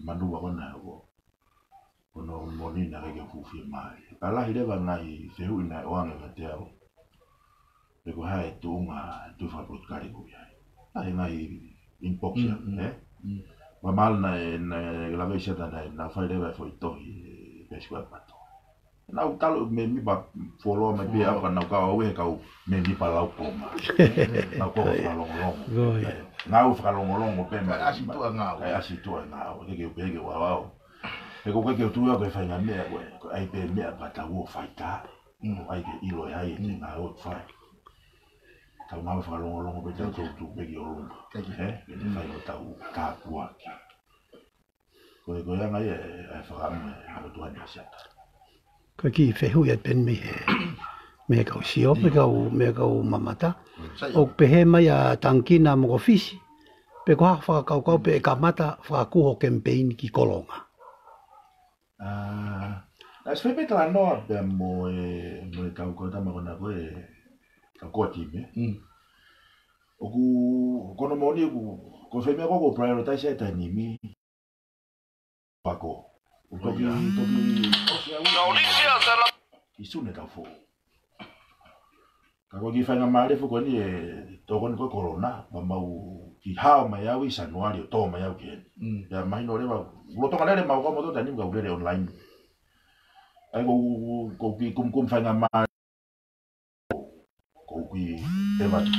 manuva ko ena ko. Ko hono moʻoni naʻe ʻikai ke u fuʻu fiemālie. Ka lahi leva e ngaahi fehuʻi naʻe ʻoange kiate au. Pe ko e hā e tuʻunga, tuʻunga fakapolitikale ʻoku ʻi ai. Lahi e ngaahi inbox ia, Mm, mm, ē? mm. Mahalo naʻe, naʻe lave ʻi Siata naʻe, naʻe fai leva e foʻi tohi, ē, pesi ko e pato. Naʻá ku talu mēmipa fuoloa mai pē Fuoloa. au ka naʻá ku kau au he kau mēmipa laukonga. Naʻá ku kau fakalongolongo. Ko ia. Ngāue fakalongolongo pē mai. Kae ʻasi tuʻa ngāue. Kae ʻasi tuʻa ngāue. Ke ke upe ke wawao. He ko e ke u tui au ko e faʻahinga meʻa ko ē. Ko e ʻai pē meʻa pea tau ō ʻo faitā. Mm. ʻAi ke ʻilo ʻe ai e Mm. ngāue ʻoku fai. Tau ngāue fakalongolongo pē tau Thank you. tau tu pē ki ʻolunga. Thank you. Ē? Ke ne Mm. fai ʻo tau tāpuaki. Ko e, ko e anga ia e, e fakaʻamu e, ʻa e ʻOtua ni ʻa Siata. Ko e kiʻi fehuʻi atu pē eni mei he, mei he kau sio, mei he kau, mei he kau mamata. Sai. ʻOku pehē mai ʻa Tangikina Mokofisi, pe ko e hā hoʻo fakakaukau pe ʻe kamata fakakū hoʻo kemipeini ki Kolonga? ʻA, naʻe ʻosi fai pē talanoa pea mo e, mo e kau kau tama ko ena ko e, kau ko e timi. Mm. ʻOku, ko hono moʻoni ʻoku, ko e fai meʻa ko ē ʻoku ou prioritize ai e taimi ni. Pako. ʻOku toki, toki, ʻosi au. Ki Sune taʻu foʻou. Ka ko e kiʻi faingamālie foki ko eni e tokoni ko ē Kolonga, pea mau kiʻi hao mai au ʻi Sānuali ʻo tō mai au ki heni. Mm. Pea mahino leva, lolotonga lele mau kau motu taimi ni kau lele online. ʻAi ko, ko e kiʻi kumikumi faingamālie ko e kiʻi eva ki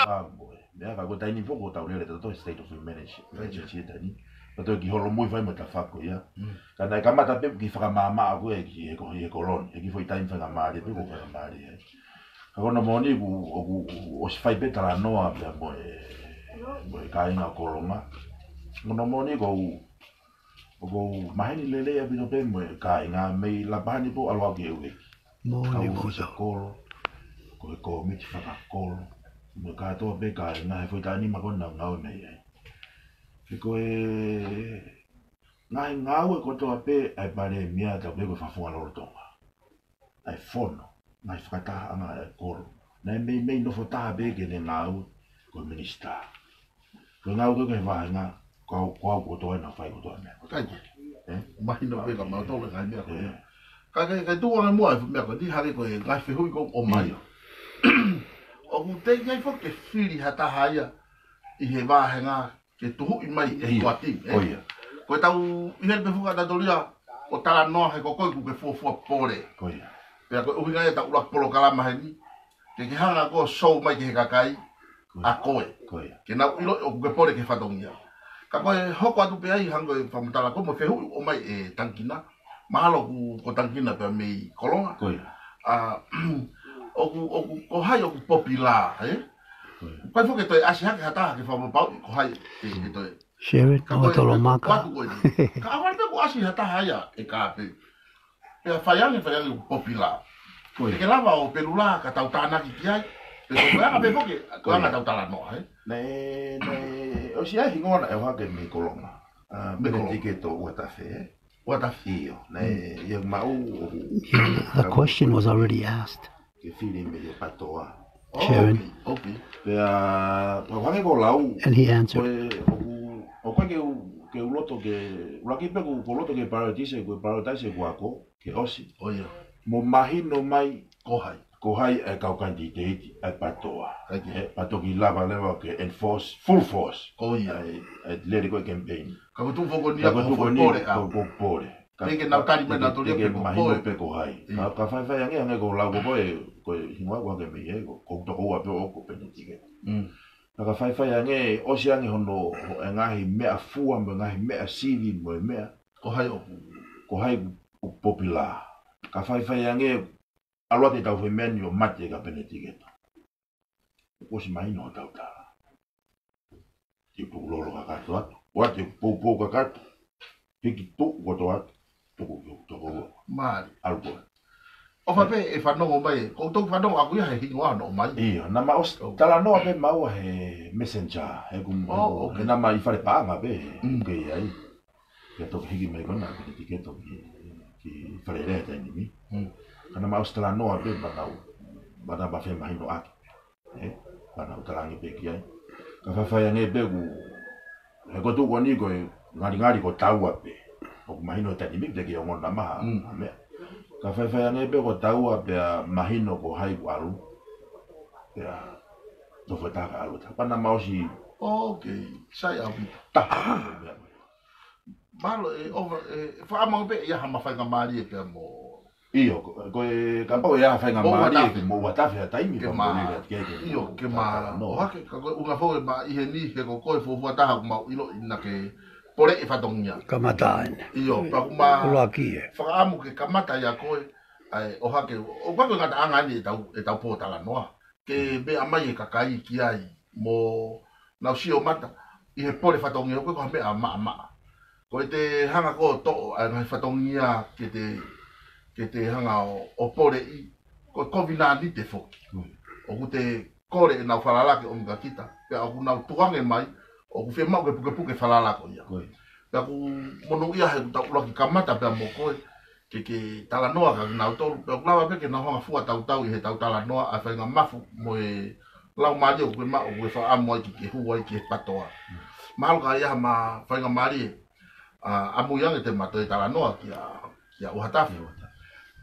au. Meʻa ka ko e taimi ni foki ʻoku tau lele tautolu he state of emergency, emergency taimi ni. Tautolu kiʻi holomui fai mo e tafaʻaki ia. Mm. Ka naʻe kamata pē kiʻi fakamaama ko ē ki he ko, he Kolonga. He kiʻi foʻi taimi faingamālie pē ko e faingamālie. Ka ko hono moʻoni ʻoku, ʻoku, ʻoku ʻosi fai pē talanoa pea mo e, mo e kāinga Kolonga. Ko hono moʻoni ʻoku ou, ʻoku ou maheni lelei ʻaupito pē mo e kāinga mei Lapahani pea ʻalu au ki ʻEueki. Moʻoni Kau ʻosi Mosa. Kolo, ko e kōmiti fakakolo. Mo e kātoa pē kāinga he foʻi taimi ni ma ko ena ngāue mei ai. He ko e ngaahi ngāue kotoa pē ʻa e palēmia tautolu ko e fakafofonga lolotonga. ʻA e fono, ngaahi fakatahaʻanga ʻa e kolo. Naʻe meimei nofo taha pē ke ne ngāue ko e minisitā. Ko e ngāue ko ē ko e vāhenga, ko au, ko au kotoa naʻe fai kotoa meʻa. Kai. Ē? Mahino pē ka mautolu e ngaahi meʻa ko ia. Ē. Ka ke, ke tuʻu ange muʻa e meʻa ko eni hangē ko e ngaahi fehuʻi ko ē ʻomai. ʻIo. ʻOku teʻeki ai foki ke fili ha taha ia ʻi he vāhenga ke tuhuʻi mai e Ia. Ko ati, ē? Ko ia. Ko e tau ʻi heni pē fuka tatolia, ʻo talanoa he ko koe ʻoku ke fuofua pole. Ko ia. Pea ko e ʻuhinga ia ʻetau ʻuluaki polokalama heni, ke ke hanga ko ē ʻo show mai ki he kakai, Ko ia. ʻa koe. Ko ia. Ke nau ʻilo ʻoku ke pole ki he fatongia. Ka ko e hoko atu pē ai hangē ko e fakamatala ko ē mo e fehuʻi ʻomai ʻe Tangikina, mahalo ko, ko Tangikina pea mei Kolonga. Ko ia. ʻA, ʻoku, ʻoku, ko hai ʻoku popilā, ē? Ko ia. Ko e foki ʻe toe ʻasi hake ha taha ke fakamapauʻi ko hai ʻe, ʻe toe. Sharon, Ka ʻo ko e, Tolomaka. Ka ko atu ko ē. Ka ʻoku ʻi ai pē ʻoku ʻasi ha taha ia ʻe kāpē. Pea fai ange, fai ange ʻoku popilā. Ko ia. Ke lava ʻo pelula ka tau tānaki ki ai. Pe ko e anga pē foki, ko e anga Ko ia. tau talanoa, ē? Naʻe, naʻe, ʻosi ʻi ai e hingoa naʻe ʻohake mei Kolonga. ʻA, Mei Kolonga. Penetiketo Uatafe, ē? Uatafe. ʻIo, naʻe, Mm. ia maʻu ʻoku Yeah, the question was already asked. Ke fili mei he PTOA. Oh, Sharon. Okay, okay. Pea, pea hangē ko e lau, And he answered. ko e, ʻoku, ʻoku ʻikai ke u, ke u loto ke, ʻuluaki pē ʻoku, ʻoku ou loto ke prioritize, ʻoku ou prioritize ʻeku ako, ke ʻosi. Oh, yeah. Mo mahino mai Ko hai. ko hai e kau kanititeiti ʻa e PTOA. Kai ke. Ē, pea toki lava leva ke enforce, full force. Ko ia. ʻA e, ʻa e lele ko ē campaign. Ka ko e tuʻu foki ko eni Ka ko e ko tuʻu foʻi ko eni pole ko, ʻa. ko pole. Ka, Pea ke nau tali mai ke, nautolu ia ke pe ko mahino koe. pe ko hai. ʻIo. Ka, ka faifai ange, ange ko e lau ko ē, ko e hingoa ʻoku ʻohake mei ai, ko, ko e tokoua pē ʻoʻoku ko Penetiketo. Mm. Ka, ka faifai ange, ʻosi ange hono, ʻo e ngaahi meʻa fua, mo e ngaahi meʻa sivi, mo e meʻa. Ko hai ʻoku. Ko hai ʻoku popilā. Ka faifai ange, ʻalu atu ʻetau foʻi meʻa ni ʻo mate kia Penetiketo. ʻOku ʻosi mahino hotau tala. Te u tukulolo kakato atu. ʻOatu e poupou kakato. Hiki tuʻu kotoa atu. Tuku ki hoku tokoua. Mālie. ʻAlu koe. ʻOfa pē ʻe fanongo mai, ko u toki fanongo ʻaku ia he hingoa ʻoku nau ʻomai. ʻIo, naʻa ma ʻosi talanoa pē maua he messenger, he ʻoku, ʻo, ʻoku, ʻoku, he naʻa ma ʻi fale paʻanga pē, mm, ʻoku ʻi ai. Pea toki hiki mai ko ena, pea tiki toki ki Fale Alea he taimi ni. Mm. Ka naʻa ma ʻosi talanoa pē, pea nau, pea nau ma femahinoʻaki. ʻE, pea nau talaange pē ki ai. Ka faifai ange pē ʻoku, he ko e tuʻu ko eni ko e ngalingali ko taua pē. ʻOku mahino he taimi ni te ke ongona maha, mm, ʻa meʻa. Ka faifai ange pē ko taua pea mahino ko hai ʻoku ʻalu. Pea, tofo ta ka ʻalu ta. Pea naʻa ma ʻosi. Ok, sai ʻaupito. Ta. Mālō, ʻe, ʻofa, ʻe, fakaʻamu pē ia ha ma faingamālie pea mo. ʻIo, ko, ko e, kapau ʻe ʻi ai ha faingamālie ke mou ʻatā ha taimi ke pea ma, mou lele atu ki ai ke ʻio, mou ke ma, talanoa. ʻO hake, ka ko e ʻuhinga foki ʻema ʻi heni he ko koe fuofua taha ʻoku mau ʻiloʻi naʻa ke poleʻi e fatongia. Kamata ʻeni. ʻIo, pea ʻoku ma ʻuluaki ē. Fakaʻamu ke kamata ia koe, ʻa e, ʻo hake, ʻoku ʻikai ko e ngataʻanga ʻeni ʻetau, ʻetau pōtalanoa. Ke meʻa mai e kakai ki ai mo nau sio mata ʻi he pole fatongia ko e ko ha meʻa maʻamaʻa. Ko e te hanga ko ʻo toʻo ʻa e ngaahi fatongia ke te, ke te hanga ʻo, ʻo poleʻi, ko e kovinānite foki. Mm. ʻOku te kole ʻenau falala ke ʻomi kia kita, pea ʻoku nau tukuange mai, ʻoku fiemaʻu ke pukepuke falala ko ia. Ko ia. Pea ʻoku monūʻia he ʻoku tau ʻuluaki kamata pea mo koe, ke, ke talanoa kia kinautolu, pea ʻoku lava pē ke nau hanga ʻo fua tautau ʻi heʻetau talanoa ʻa e fainga mafu mo e laumālie ʻoku ke maʻu ʻoku ke fakaʻamu ai ke ke hū ai ki he PATOA. Mahalo ka ʻi ai ha ma faingamālie, ʻa, ʻamui ange te ma toe talanoa kia, kia ʻUhatafe.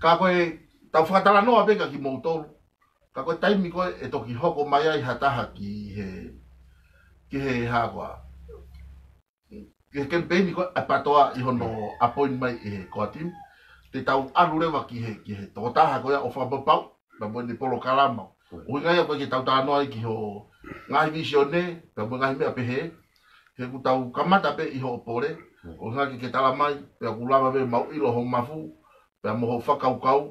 Ka ko ʻetau fakatalanoa pē kia kimoutolu. Ka ko e taimi ko ē ʻe toki hoko mai ai ha taha ki he, ki he hā koā. Ki he kemipeini ko ē ʻa e PATOA ʻi hono appoint mai ʻe he core team. Te tau ʻalu leva ki he, ki he tokotaha ko ia ʻo fakapapauʻi pea mo ʻene polokalama. ʻUhinga ia ko ē ke tau talanoa ai ki hoʻo ngaahi vīsone, pea mo e ngaahi meʻa pehē. He ʻoku tau kamata pē ʻi hoʻo pole. ʻUhinga ke ke tala mai, pea ʻoku lava pē mau ʻilo hoʻo mafu, pea mo hoʻo fakakaukau,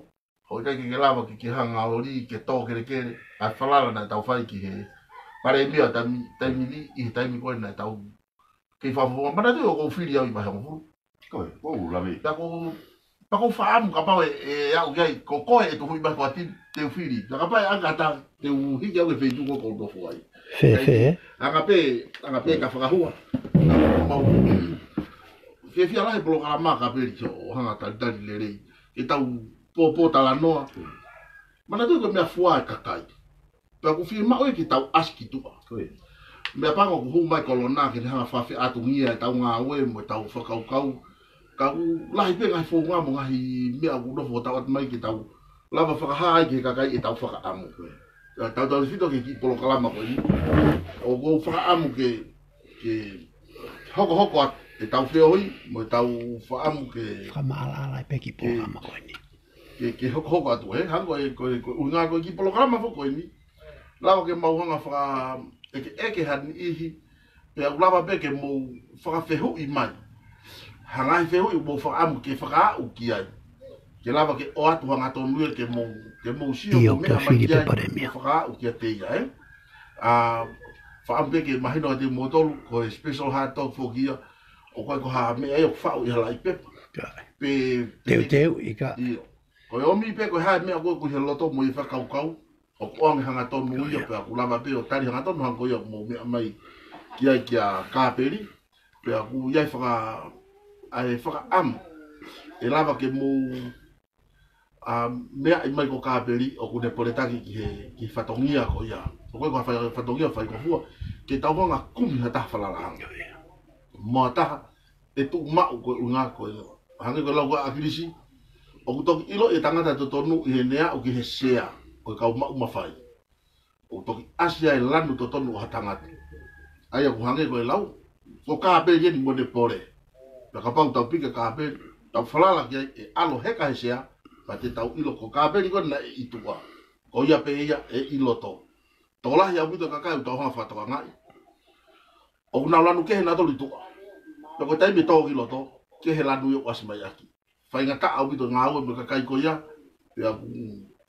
ʻo ʻikai ke ke lava ke ke hanga ʻo lī ke tō kelekele ʻa e falala naʻa tau fai ki he Palēmia taimi, taimi ni, ʻi he taimi ko ē naʻa tau kei fakafofonga. Manatuʻi ʻoku ou fili au ʻi Vahehongofulu. Ko e, ʻoku ou lave. Pea ʻoku, pea ʻoku ou fakaʻamu kapau ʻe, ʻe aʻu ki ai, ko koe ʻe tuhuʻi mai ko ati, te u fili. Pea kapau ʻe ʻanga ʻatā, te u hiki au ki he feituʻu ko ē ʻoku ou nofo ai. Fēfē? Anga pē, anga pē ka fakahua. Mau fiefia lahi e polokalama Kapeli ʻo hanga ʻo talitali lelei. Ke tau pōpōtalanoa. Manatuʻi ko e meʻafua e kakai. Pea ʻoku fiemaʻu ia ke tau ʻasi ki tuʻa. Ko ia. Meʻapango ʻoku hū mai e kolona ke ne hanga ʻo fakafeʻātungia ʻetau ngāue mo ʻetau fakakaukau. Ka ʻoku lahi pē ngaahi founga mo e ngaahi meʻa ʻoku nofo ʻo tau ʻatu mai ke tau lava fakahā ai ki he kakai ʻetau fakaʻamu. Ko ia. Ka tau tautefito ki he kiʻi polokalama ko eni. ʻOku ou fakaʻamu ke, ke hokohoko atu ʻetau feohi mo ʻetau fakaʻamu ke fakamaʻalaʻala pē e kiʻi polokalama ko eni. Ke, ke hokohoko atu, ē? Hangē ko e, ko e, ko e ʻuhinga ko e kiʻi polokalama foki ko eni. Lava ke mau hanga ʻo fakaʻekeʻeke ha niʻihi, pea ʻoku lava pē ke mou fakafehuʻi mai ha ngaahi fehuʻi ʻoku mou fakaʻamu ke fakaaʻu ki ai. Ke lava ke ʻoatu hangatonu ia ke mou, ke mou sio ʻio, ko e meʻa mai fili ki ai, pē Palēmia. Fakaaʻu kiate ia, ē? ʻA, fakaʻamu pē ke mahino kiate kimoutolu, ko e special hard talk foki ia, ʻoku ʻikai ko ha meʻa ia ʻoku faʻu ʻi ha laʻi pepa. Ka. Pe, pe teuteu ʻi ka. ʻIo. Ko e ʻomi pē ko e hā e meʻa ko ē ʻoku ʻi he loto mo e fakakaukau, ʻoku ʻoange hangatonu ia, ʻio, pea ʻoku lava pē ʻo tali hangatonu hangē ko ia ʻoku mou meʻa mai ki ai kia Kapeli, pea ʻoku ʻi ai e faka-, ʻa e fakaʻamu ʻe lava ke mou ʻa, meaʻi mai ko Kapeli ʻoku ne poletaki ki he, ki he fatongia ko ia. ʻOku ʻikai ko ha fai-, fatongia faingofua, ke tau hanga ʻo kumi ha taha falalaʻanga. Mo ha taha ʻe tuʻu maʻu ko e ʻuhinga ko e. Hangē ko e lau ko ē ʻa ʻAkilisi, ʻoku toki ʻiloʻi e tangata totonu ʻi heʻene aʻu ki he sea ʻo e kau maʻu mafai. ʻOku toki ʻasi ai e lanu totonu ʻo ha tangata. ʻA ia ʻoku hangē ko e lau, ko Kapeli eni mo ʻene pole. Pea kapau tau piki ʻa Kapeli, tau falala ki ai ʻe ʻalu ʻo heka he sea, pea te tau ʻilo ko Kapeli ko ē naʻe ʻi tuʻa. Ko ia pē ia ʻe ʻi loto. Tokolahi ʻaupito e kakai ʻoku tau hanga ʻo fakatokangaʻi, ʻoku nau lanu kehe nautolu ʻi tuʻa. Pea ko e taimi ʻe tō ki loto, kehe e lanu ia ʻoku ʻasi mai ʻaki. Faingataʻa ʻaupito e ngāue mo e kakai ko ia, pea ʻoku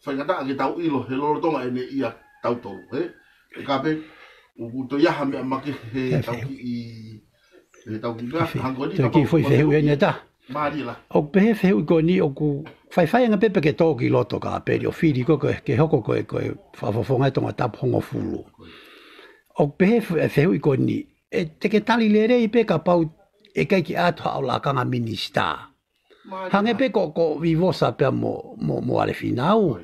faingataʻa ke tau ʻilo he lolotonga ʻene ʻia tautolu, ē? ʻE Kapeli, ʻoku toe ʻi ai ha meʻa makehe he tau kiʻi, he tau kiʻi meʻa, hangē ko eni, toe kiʻi foʻi fehuʻi ʻeni ʻe taha. Mālie la. ʻOku pehē fehuʻi ko eni ʻoku faifai ange pē pe ke tō ki loto ka peli ʻo fili ko e, ke hoko ko e, ko e fakafofonga e Tongatapu hongofulu. ʻOku pehē fe-, fehuʻi ko eni, ʻe te ke tali lelei pē kapau ʻe ʻikai ke ʻatu haʻo lakanga minisitā. Mālie la. Hangē pē ko, ko Vivosa pea mo, mo, mo ʻAlefinau.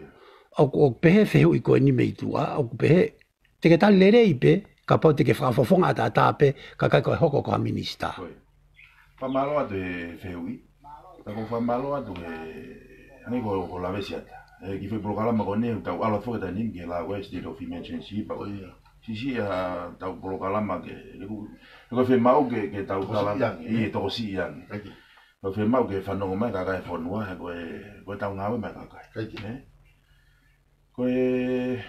ʻOku, ʻoku pehē fehuʻi ko eni mei tuʻa, ʻoku pehē te ke tali lelei pē, kapau te ke fakafofonga ʻataʻatā pē, ka ʻikai ko e hoko ko ha minisitā. Ko ia. Fakamālō atu he fehuʻi. Ka ko e fakamālō atu he, hangē ko, ko Lavesiata. He kiʻi foʻi polokalama ko eni, tau ʻalu atu foki taimi ni ke lau e State of Emergency, pea ko ia. Siʻisiʻi ʻa e tau polokalama ke, he ko, he ko e fiemaʻu ke, ke tau tokosiʻi tala, ange, ʻi he tokosiʻi ange. Kaiki. Ko e fiemaʻu ke fanongo mai kakai e fonua, he ko e, ko e tau ngāue mai kakai. Kaiki. Ē? Ko e,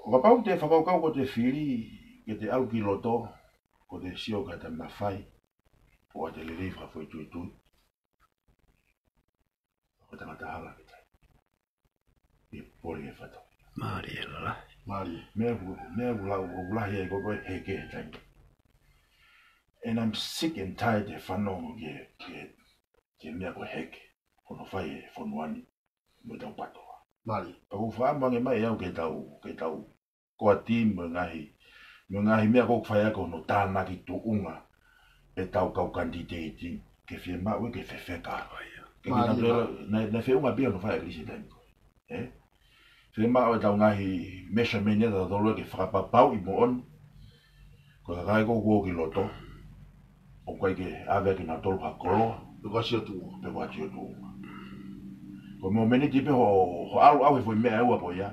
ʻo kapau te fakakaukau ko te fili, ke te ʻalu ki loto, ko te sio ka te mafai, ʻo te lelei fakafoʻituitui. Ko tangata hala ke tai. ʻI poli e fato. Mālie la. Mālie. Meʻa ʻoku, meʻa ʻoku lau, ʻoku lahi ai ko e heke he taimi. And I'm sick and tired he fanongo ke, ke, ke meʻa ko e heke. Ko hono fai e fonua ni. Mo tau patoa. Mālie. Pea ʻoku fakaʻamu ange mai au ke tau, ke tau ko e timi mo e ngaahi, mo e ngaahi meʻa ko ē ʻoku fai ʻaki hono tānaki tuʻunga e tau kau kanititeiti ke fiemaʻu ke fefeka. Ke mālie. Kina pela, naʻe, naʻe feʻunga pē hono fai ʻa e kilisi taimi ko ē. Ē? Fiemaʻu e tau ngaahi measurement ia tautolu ke fakapapauʻi moʻoni. Ko e kakai ko ē ʻoku ō ki loto. ʻOku ʻikai ke ʻave kinautolu ha koloa. Pe ko ha sio tuʻunga. Pe ko ha sio tuʻunga. Ko e momeniti pē ho, ho ʻalu au he foʻi meʻa ʻe ua ko ia.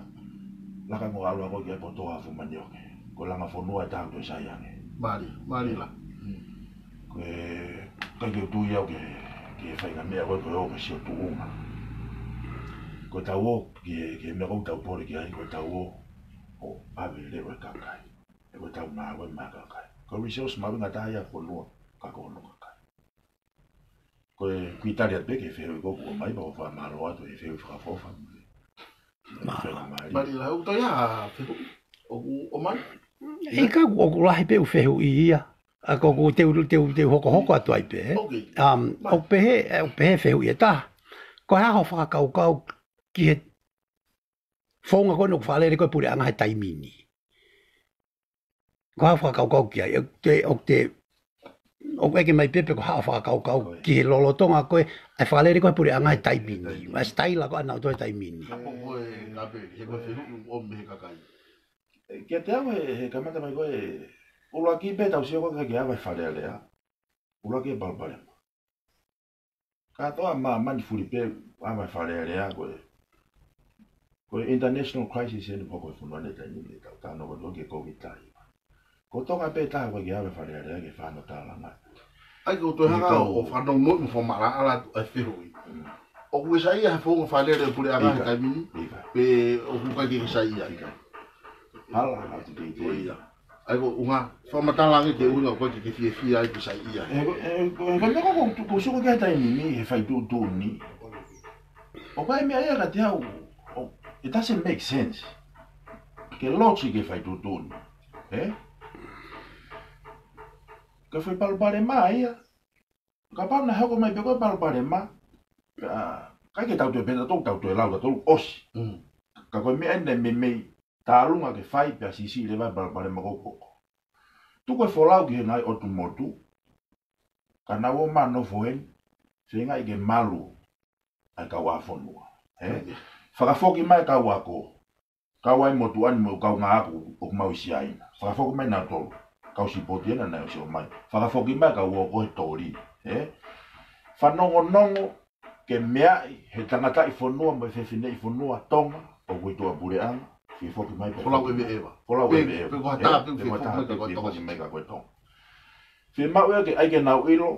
Laka mo ʻalu au ko ia poto a fu manioke. Ko e langa fonua ʻe taha ʻoku toe sai ange. Mālie, mālie la. Ko e, ʻikai ke u tui au ke, ke fai ha meʻa ko e, ko e ō ke sio tuʻunga. Ko e tau ō ke, ke meʻa ko ē ʻoku tau pole ki ai, ko e tau ō ʻo ʻave leʻo e kakai. He ko e tau ngāue mai kakai. Ko e resource mahuʻinga taha ia ʻa e fonua, ka ko hono kakai. Ko e kui tali atu pē ki he fehuʻi ko ē kuo ʻomai pea ʻoku fakamālō atu he fehuʻi fakaʻofoʻofa. Mālō. Mālō. Mālie la, ʻoku toe ʻi ai ha fehuʻi ʻoku ʻomai? ʻIkai, ʻoku lahi pē ʻeku fehuʻi ia. ʻA ko ʻeku te u, te u, te u hokohoko atu ai pē, ē? Ok. Um, ʻoku pehē, ʻoku pehē fehuʻi ʻe taha. Ko e hā hoʻo fakakaukau ki he founga ko ē ʻoku fakalele ko ē puleʻanga he taimi ni? Ko e hā hoʻo fakakaukau ki ai, ʻoku te, ʻoku te, ʻoku ʻeke mai pē pe ko e hā hoʻo fakakaukau ki he lolotonga ko ē ʻa e fakalele ko ē puleʻanga he taimi ni. He taimi ni. ʻA e sitaila ko ē ʻa nautolu he taimi ni. Ka ko e, ka pē, he ko e fehuʻi ʻoku ʻomi he kakai. Kiate au he, he kamata mai ko ē, ʻuluaki pē tau sio ko ē ke ava e Fale Alea. ʻUluaki e palopalema. Kātoa māmani fuli pē ʻa e Fale Alea ko e, ko e international crisis eni ko e fonua ni he taimi ni, tau talanoa ko ē ki he Covid taha hiva. Ko Tonga pē taha ko ē ke ʻave e Fale Alea ke fano tālanga. ʻAi, ko e toe hanga ʻo fanongo mo fakamaʻalaʻala atu ʻa e fehuʻi. ʻOku ke saiʻia he founga fakalele puleʻanga he taimi ni? ʻIkai. Pe ʻoku ʻikai ke ke saiʻia? ʻIkai. Hala atu teitei. ʻIo. ʻAi ko e ʻuhinga, fakamatala ange ki he ʻuhinga ʻoku ʻikai ke ke fiefia ai ke saiʻia. He ko, he ko, he ko e meʻa ko ē ʻoku ou sio ki ai he taimi ni, he fai tuʻutuʻuni. ʻOku ʻi ai e meʻa ia kiate au, ʻo, it doesn't make sense. Ke logic e fai tuʻutuʻuni. Ē? Ko e foʻi palopalema ia. Kapau naʻe hoko mai pē ko e palopalema, ʻa, ʻikai ke tau toe pehē tautolu, tau toe lau tautolu ʻosi. Ka ko e meʻa eni naʻe meimei tālunga ke fai pea siʻisiʻi leva e palopalema ko ē ʻoku hoko. Tuku e folau ki he ngaahi ʻotu motu, ka nau ō mai ʻo nofo heni, feingaʻi ke malu ʻa e kau ʻāfonua. Ē? Fakafoki mai e kau ako. Kau ʻa e motuʻa ni mo e kau ngāue ʻoku mau ʻi Siaina. Fakafoki mai nautolu. Kau sipoti ena naʻe ʻosi ō mai. Fakafoki mai e kau ō ko ē he toli. Ē? Fanongonongo ke meaʻi he tangataʻi fonua mo e fefineʻi fonua Tonga ʻoku ʻi tuʻapuleʻanga. Fie foki mai pē. Folau ʻeveʻeva. Folau ʻeveʻeva. Pe ko ha taha pē, fie foki mai ka ko e Tonga. Fiemaʻu ia ke ʻai ke nau ʻilo,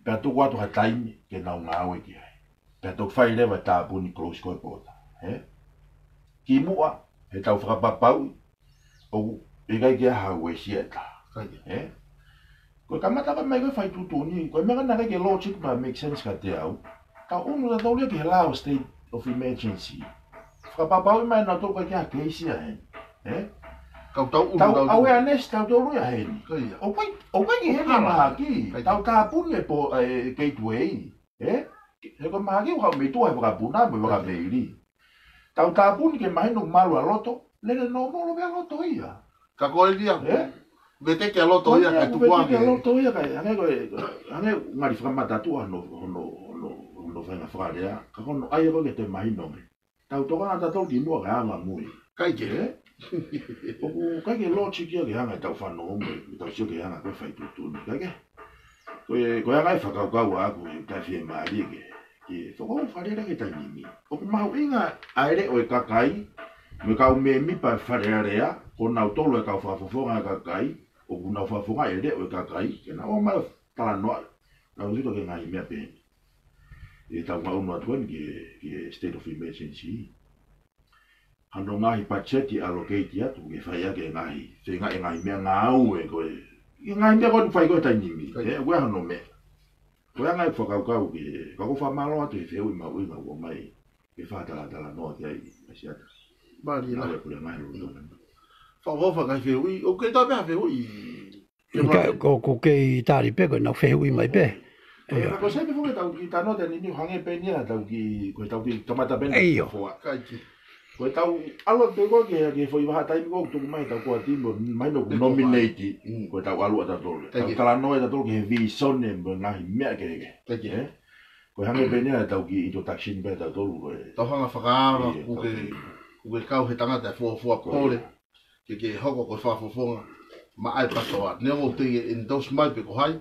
pea tuku atu ha taimi ke nau ngāue ki ai. Pea toki fai leva e tāpuni close ko ē e pota. Ē? Kimuʻa, he tau fakapapauʻi, ʻoku ʻikai ke ʻi ai ha uesia ʻe taha. Ē? Ko e kamata ko ē mai ko e fai tuʻutuʻuni, ko e meʻa naʻe ʻikai ke logic pe make sense kiate au. Tau ʻunu tautolu ia ki he lao state of emergency. Fakapapauʻi mai nautolu ʻoku ʻikai ke ʻi ai ha keisi ia heni. Ē? Kau tau ʻunu, tau tau ʻunu. Awareness, tau tau ʻunu ia heni. Ko ia. ʻOku ʻikai, ʻoku ʻikai ke heni e mahaki. Ko ia. Tau tāpuni e pō, e gateway. Ē? He ko e mahaki ʻoku haʻu mei tuʻa he vakapuna mo e vakameili. Tau tāpuni ke mahino malu ʻa loto, lele nōmolo pē ʻa loto ia. Ka ko e lia, ē? Veteki ʻa loto ia, ko e kae tuku ange. Veteki ʻa loto ia, kae, hangē ko e, hangē ngali fakamata atu hono, hono, hono, hono faʻahinga fakalea, ka ko hono ʻai ko ē ke toe mahino ange. Tau tokanga tautolu ki muʻa kae ava mui. ʻIkai ke. Ē? ʻOku ʻikai ke logic ia ke hanga ʻe tau fanongo mo e tau sio ke hanga ko e fai tuʻutuʻuni. ʻIkai ke. Ko e, ko e anga e fakakaukau ʻaʻaku he taʻe fiemālie ke, ke fakaʻofa lelei ke taimi ni. ʻOku mahuʻinga ʻa e leʻo e kakai, mo e kau mēmipa Fale Alea, ko nautolu e kau fakafofonga e kakai, ʻoku nau fakafofonga e leʻo e kakai, ke nau ō mai talanoa, nau sio ki he ngaahi meʻa pehē ni. ʻE tau ngaʻunu atu eni ki he, ki he state of emergency. Hano ngaahi patiseti allocate atu ke fai ʻaki e ngaahi, feinga e ngaahi meʻangāue ko ē. E ngaahi meʻa ko ē ʻoku fai ko ē taimi ni. Fai. Ē, ʻoku ʻi ai hano meʻa. Ko e anga e fakakaukau ke, ka ʻoku ou fakamālō atu he fehuʻi mahuʻinga ʻoku ʻomai ke fakatalatalanoa ki ai, ʻa Siata. Mālie lahi. Naʻe pule ngaahi lolotonga. Fakaʻofa ngaahi fehuʻi, ʻoku kei toe pē ha fehuʻi. Ke ʻikai, ko, ko kei tali pē ko ʻenau fehuʻi mai pē. Ko e, ʻio. Ka ko e sai pē foki ʻetau kiʻi talanoa taimi ni ʻo hangē pē ni ʻa ʻetau kiʻi, ko ʻetau kiʻi kamata pē ʻeni. ʻIo. Foa. ʻIkai ke. Ko ʻetau ʻalu atu pē ko ē ki he, ki he foʻi vahaʻa taimi ko ē ʻoku tuku mai ʻetau core team, ʻo mahino ʻoku nominate, mm, ko ʻetau ʻalu ʻatautolu. ʻIkai ke. Tau talanoa ʻatautolu ki he visone mo e ngaahi meʻa kehekehe. ʻIkai ke. Ē? Ko e hangē pē ni ʻa ʻetau kiʻi introduction pē ʻatautolu ko ē. Tau hanga fakaava, ʻio, kuo ke, tau kiʻi, kuo ke kau he tangata e fuofua, ko ia, pole. Ke ke hoko ko e fakafofonga maʻa e PATOA. Neongo ʻoku teʻeki endorse mai pe ko hai,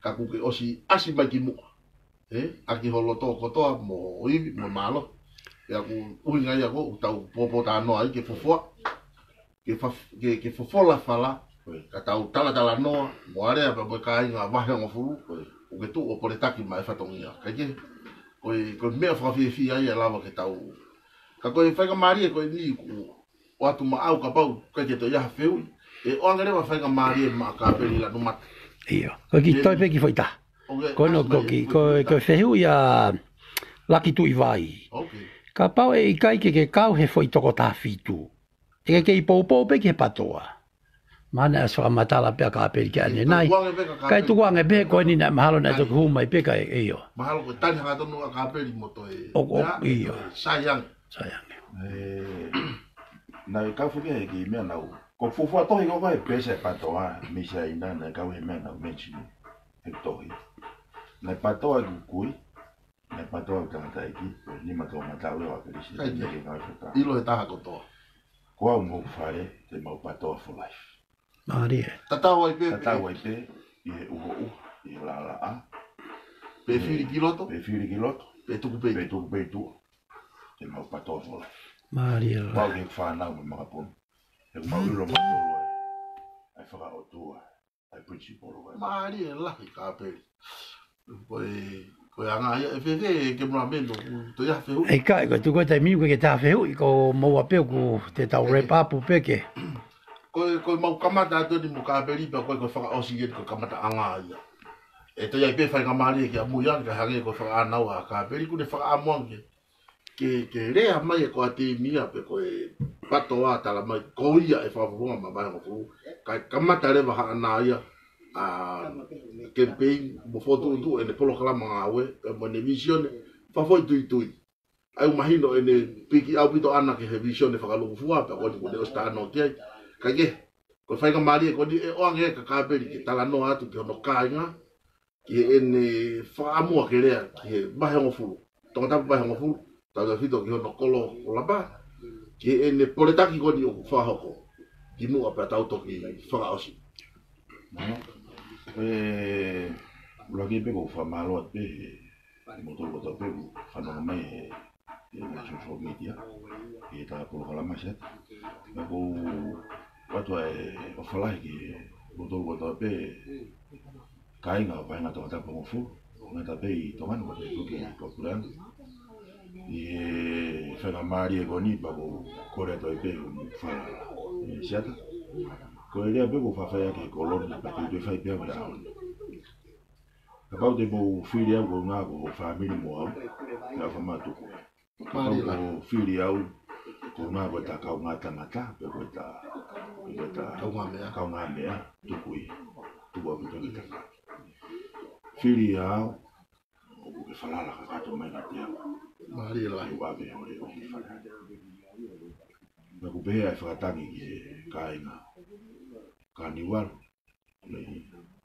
ka kuo ke ʻosi ʻasi mai ki muʻa. Ē, ʻaki ho loto kotoa mo ho ivi mo mālō. Pea ko e ʻuhinga ia ʻoku tau pōpōtalanoa ai ke fofoa. Ke fa-, ke, ke fofola fala. Ka tau talatalanoa mo Alea pea mo e kāinga Vahehongofulu. ʻOku ke tuʻu ʻo poletaki mai e fatongia. ʻIkai ke, ko e, ko e meʻa fakafiefia ia ʻe lava ke tau. Ka ko e faingamālie ko eni ʻoku ʻoatu maʻau kapau ʻikai ke toe ʻi ai ha fehuʻi. ʻE ʻoange leva faingamālie maʻa Kāpeli Lanumata. ʻIo. Ko e kiʻi toe pē kiʻi foʻi taha. ʻOku ke. Ko ʻene ʻasi mai ko e kiʻi, ko e, ko e fehuʻi ʻa Laki Tuʻivai. ʻOku ke. Kapau ʻe ʻikai ke ke kau he foʻi toko taha fitu, ʻe ke kei poupou pē ki he PATOA. Mahalo naʻe ʻosi fakamatala pē ʻa Kāpeli ki ai ʻanenai. Tukuange pē ka Kāpeli. Kae tukuange pē ko eni naʻe mahalo naʻe toki hū mai pē kae, ʻio. Mahalo ko e tali hangatonu ʻa Kāpeli mo toe. ʻO, ʻo, ʻio. Sai ange. Sai ange. Ē, naʻe kau foki he kiʻi meʻa naʻu. Ko e fuofua tohi ko ē ko e peesi ʻa e PATOA, mei Siaina, naʻe kau he meʻa naʻu mention he tohi. Naʻe PATOA ʻeku kui, naʻe PATOA ʻeku tangataʻeiki, ko e nima toʻomataʻu ʻo ʻAkilisi, ʻikai ke. Naʻe ke ngāue fakatātā. ʻIlo he taha kotoa. Ko au mo hoku fale, te mau PATOA for life. Mālie. Tatau ai pē. Tatau ai pē, ʻi he ʻuhoʻuha, ʻi he laʻalaʻā. Pe fili ki loto. Pe fili ki loto. Pe tuku pē. Pe tuku pē ʻi tuʻa. Te mau PATOA for life. Mālie lahi. Pau ki he fānau mo e makapuna. He ʻoku mau ʻilo mautolu ai. ʻA e fakaʻotua. ʻA e principle ʻo e. Mālie lahi Kāpeli. Ko e, ko e anga ia ʻe fēfē e ke mula meno, ʻoku toe ʻi ai ha fehuʻi? ʻIkai, ko e tuku e taimi ʻoku ʻikai ke toe ʻi ai ha fehuʻi, ko maua pē ʻoku te tau wrap up pē ke. Ko e, ko e mau kamata atu eni mo Kāpeli pea ko e, ko e fakaʻosi eni ko e kamataʻanga ia. ʻE toe ʻi ai pē faingamālie ke ʻamui ange, ka hangē ko e fakaʻānaua ʻa Kāpeli, ʻoku ne fakaʻamu ange ke, ke lea mai e ko ʻa e timi ia pe ko e PATOA tala mai, ko ia ʻe fakafofonga maʻa Vahehongofulu. Kae kamata leva haʻana ia, ʻa, campaign, mo fokotuʻutuʻu ʻene polokalama ngāue, pea mo ʻene visone, fakafoʻituitui. ʻA ia ʻoku mahino ʻene piki ʻaupito ʻana ki he visone fakalūkufua, pea ko eni kuo ne ʻosi talanoa ki ai. Kae kehe, ko e faingamālie ko eni ʻe ʻoange ʻe Kāpeli ke talanoa atu ki hono kāinga, ki heʻene fakaʻamu ke lea ki he Vahehongofulu, Tongatapu Vahehongofulu, tautefito ki hono kolo ʻo Lapa, ki heʻene poletaki ko eni ʻoku fakahoko ki muʻa pea tau toki fakaʻosi. Mālō. ʻE, ʻuluaki pē ʻoku ou fakamālō atu pē he, he moutolu kotoa pē ʻoku fanongo mai he, he, he social media, he tā polokalama Siata. Pea ʻoku ou ʻoatu ʻa e ʻofa lahi ki he moutolu kotoa pē, kāinga ʻo e vahenga Tongatapu Vahehongofulu, ngata pē ʻi Tonga ni, ngata pē ʻi Tuʻi ko Puleana. ʻI he faingamālie ko eni pea ʻoku ou kole atu ai pē hoʻomou falala. ʻE Siata. Ko e lea pē ʻoku ou faʻa fai ʻaki he kolo ni pea te u toe fai pē au he ʻaho ni. Kapau te mou fili au koeʻuhinga ko ho fāmili mo au, pea ʻofa mātuku. Kapau ko e fili au koeʻuhinga ko ʻeta kaungā tangata, pe ko ʻeta ʻI he ta kaungāmeʻa, kaungāmeʻa, tuku ia, tuku ʻa e tonu tafaʻaki. Fili au, ʻoku ke falala kakato mai kiate au. Mālie lahi. Ua ve hore o ki fale. Naʻa ku pehē ʻa e fakatangi ki he kāinga Kānivalu, mei he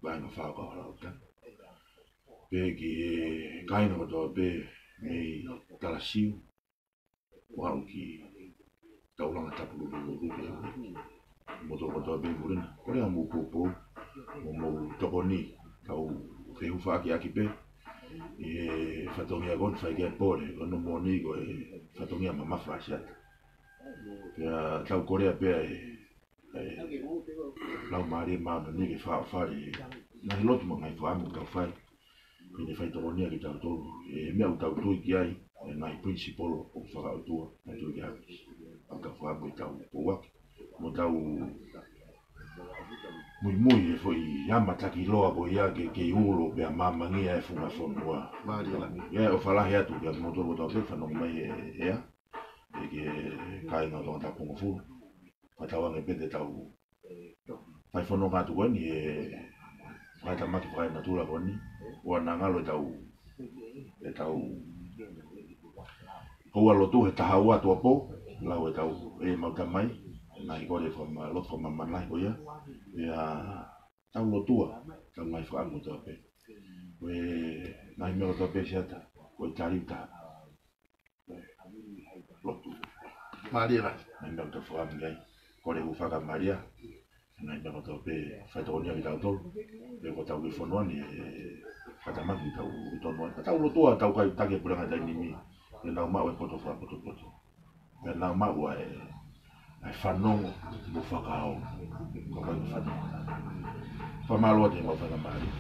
vaenga fā ʻo Kaholau ta. Pehē ki he kāinga kotoa pē mei Talasiu, ʻo aʻu ki Taulanga Tapulululu, mo toko kotoa pē muli na. Kole ʻa mou poupou, mo mou tokoni, tau fehufaʻaki ʻaki pē ʻi he fatongia ko eni, fai ki ai e pole, ko hono moʻoni ko e fatongia mamafa ʻa Siata. Pea tau kolea pē ʻa e ʻa e Laumālie Māʻoniʻoni ke fakaʻofa ʻa e ngaahi lotu mo e ngaahi fakaʻamu ʻoku tau fai. Ke ne fai tokonia kitautolu ʻi he meʻa ʻoku tau tui ki ai, ʻa e ngaahi principle ʻoku fakaʻotua, ngaahi tui ki ai. ʻOku tau fakaʻamu ke tau pouaki, mo tau muimui he foʻi ama taki loa ko ia ke kei ulo pea māmangia e funga fonua. Mālie lahi. ʻIo, ʻofa lahi atu kiate kimoutolu kotoa pē fanongo mai he ʻea, ʻe ki he kāinga ʻo Tongatapu hongofulu. Fakatauange pē te tau fai fononga atu ko eni he fakatamaki fakaenatula ko eni. ʻOua naʻa ngalo ʻetau, ʻetau houa lotu he taha ua tuʻuapō, lau ʻetau ʻemau Tamai, ngaahi kole fakama-, lotu fakamāmani lahi ko ia. Pea tau lotua, tau ngaahi fakaʻamu kotoa pē. Ko e ngaahi meʻa kotoa pē Siata, ko e tali ʻe taha. Lotu. Mālie lahi. Ngaahi meʻa kotoa fakaʻamu ki ai. Kole hūfanga Malia. Ngaahi meʻa kotoa pē fai tokonia kitautolu. Pea ko ʻetau kiʻi fonua ni, ʻe, fakatamaki tau tonu ai. Tau lotua, tau kai taki e puleʻanga taimi ni. ʻE nau maʻu e poto fakapotopoto. ʻE nau maʻu ʻa e, ʻa e fanongo mo fakaongo. Ko e kai fanongo. Fakamālō atu ʻemau faingamālie.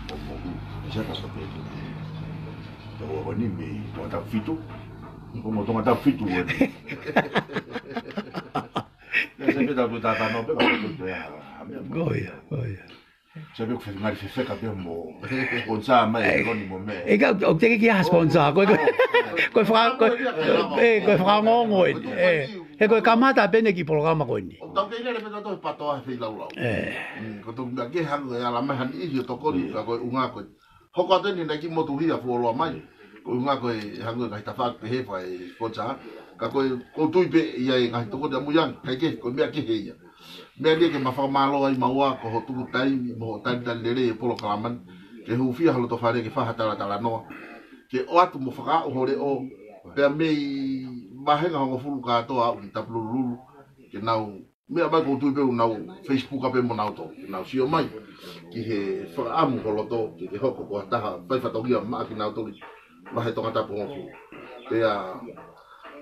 ʻO, ʻo, ʻo, ʻe Siata sa pē tu. Tau ʻa ni mei Tongatapu fitu. Ko mo Tongatapu fitu ʻa ni. ʻE, sa pē tau tu tātano pē, ka ko tu pē ʻa, ʻa meʻa. Ko ia, ko ia. Sa pē ko e fengali fefeka pē mo sponsor mai, ʻe, Loni mo meʻa. ʻE, ka, ʻoku teʻeki ke ʻi ai ha sponsor. Ko e, ko e, ko e faka-, ko e, ʻe, ko e fakaongoongo eni. ʻE, he ko e kamata pē eni e kiʻi polokalama ko eni. ʻOku tau kei lele pē tautolu he patoa he feilaulau. ʻE. Mm, ko e toki meʻa ke hanga ʻe ala mai ha niʻihi ʻo tokoni, ka ko e ʻuhinga ko e hoko atu eni naʻe kiʻi motuhia fuoloa mai. Ko e ʻuhinga ko e hangē ko e ngaahi tafaʻaki pehē fai sponsor. Ka ko e, ʻoku ou tui pē ʻe ʻi ai e ngaahi tokoni ʻamui ange, kae kehe, ko e meʻa kehe ia. Meʻa ni ke ma fakamālō ai maua ko hoʻo tuku taimi, mo hoʻo talitali lelei e polokalama ni. Ke hūfia ha loto fale ke fai ha talatalanoa. Ke ʻoatu mo fakaaʻu ho leʻo, pea mei vāhenga hongofulu kātoa aʻu ki Tapulululu. Ke nau meʻa mai ʻoku ou tui pē ʻoku nau Facebook pē mo nau tō, ke nau sio mai ki he fakaʻamu ho loto, ke ke hoko ko ha taha fai fatongia maʻa kinautolu vahe Tongatapu hongofulu. Pea ʻoku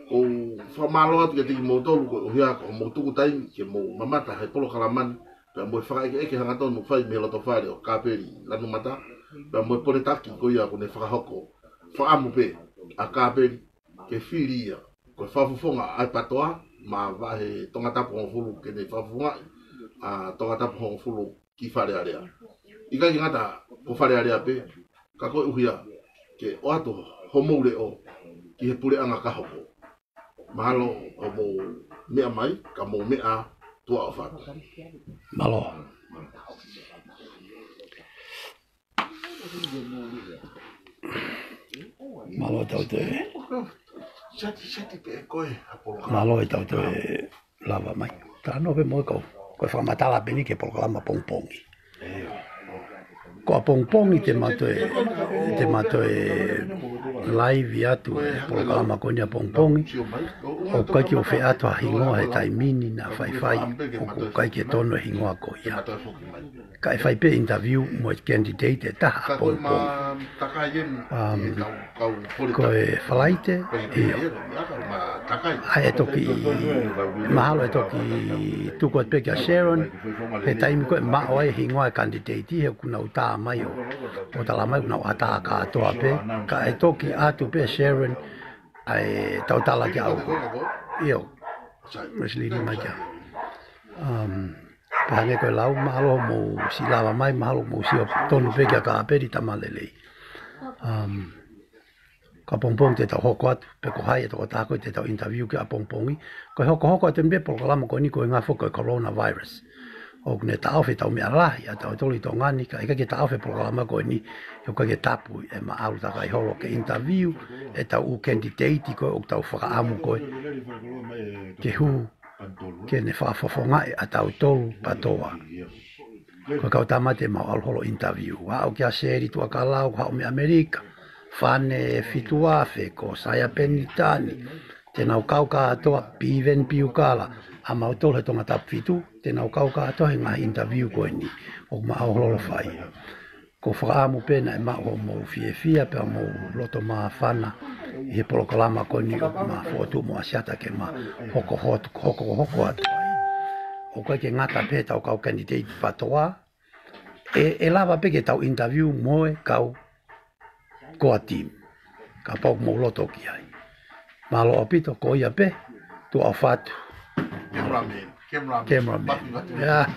ou fakamālō atu kiate kimoutolu koeʻuhi ko hoʻomou tuku taimi ke mou mamata he polokalama ni, pea mo e fakaʻekeʻeke hangatonu fai mei he loto fale ʻo Kāpeli Lanumata, pea mo e pole taki ko ia ʻoku ne fakahoko fakaʻamu pē ʻa Kāpeli ke fili ia ko e fakafofonga ʻa e patoa maʻa vahe Tongatapu hongofulu ke ne fakafofongaʻi ʻa Tongatapu hongofulu ki Fale Alea. ʻIkai ke ngata ko Fale Alea pē, ka koeʻuhi ke ʻoatu homou leʻo ki he puleʻanga ka hoko. Mahalo hoʻomou meʻa mai, ka mou meʻa tuʻa ʻofa atu. Mālō. Mālō ʻetau toe. Mālō ʻetau toe lava mai. Talanoa pē mo e kau. Ko e fakamatala pē eni ki he polokalama pongipongi. Ko ʻapongipongi te ma toe, te ma toe live atu e polokalama ko eni ʻapongipongi. ʻOku ʻikai ke u fie ʻatu ha hingoa he taimi ni naʻa faifai. ʻOku ʻikai ke tonu e hingoa ko ia. Ka ʻe fai pē interview mo e candidate ʻe taha ʻapongipongi. Um, ko e Falaite, ʻio. ʻA ē ʻe toki, mahalo ʻe toki tuku atu pē kia Sharon, he taimi ko ē ʻe maʻu ai e hingoa e candidate, he ʻoku nau tā mai ʻo, ʻo tala mai ʻoku nau ʻatā kātoa pē, ka ʻe toki ʻatu pē Sharon, ʻa e tau tala kia au. ʻIo. Wesley ni mai kia. Um, Pea hangē ko e lau, mahalo mou siʻi lava mai, mahalo mou sio tonu pē kia Kāpeli, tama lelei. Um, Ko ʻapongipongi te tau hoko atu, pe ko hai e tokotaha ko ē te tau interview ki ʻapongipongi. Ko e hokohoko atu eni pē polokalama ko eni ko e ngaahi foʻi ko e coronavirus. ʻOku ne taʻofi ʻetau meʻa lahi ʻatautolu ʻi Tonga ni, ka ʻikai ke taʻofi e polokalama ko eni, he ʻoku ʻikai ke tapu e maʻau takai holo ke interview ʻetau ʻū candidate ko ē ʻoku tau fakaʻamu ko ē ke hū ke ne fakafofongaʻi ʻatautolu PATOA. Ko e kau Tamate mau ʻalu holo interview. Aʻu kia Seli Tuʻakalau, haʻu mei ʻAmelika. Fane Fituafe, ko Saia Penitani. Te nau kau kātoa, Piveni Piukala. ʻA mautolu he Tongatapu fitu, te nau kau kātoa he ngaahi interview ko eni. ʻOku mau ʻalu holo fai. Ko e fakaʻamu pē naʻe maʻu hoʻomou fiefia pea mou loto māfana ʻi he polokalama ko eni ʻoku ma fokotuʻu mo ʻAsiata ke ma hoko hot-, hoko, hoko atu ai. ʻOku ʻikai ke ngata pē ʻetau kau candidate PATOA, ʻe, ʻe lava pē ke tau interview mo e kau core team. Kapau ʻoku mou loto ki ai. Mālō ʻaupito, ko ia pē, tuʻa ʻofa atu. Cameraman, cameraman. Cameraman. Matu, matu. Yeah.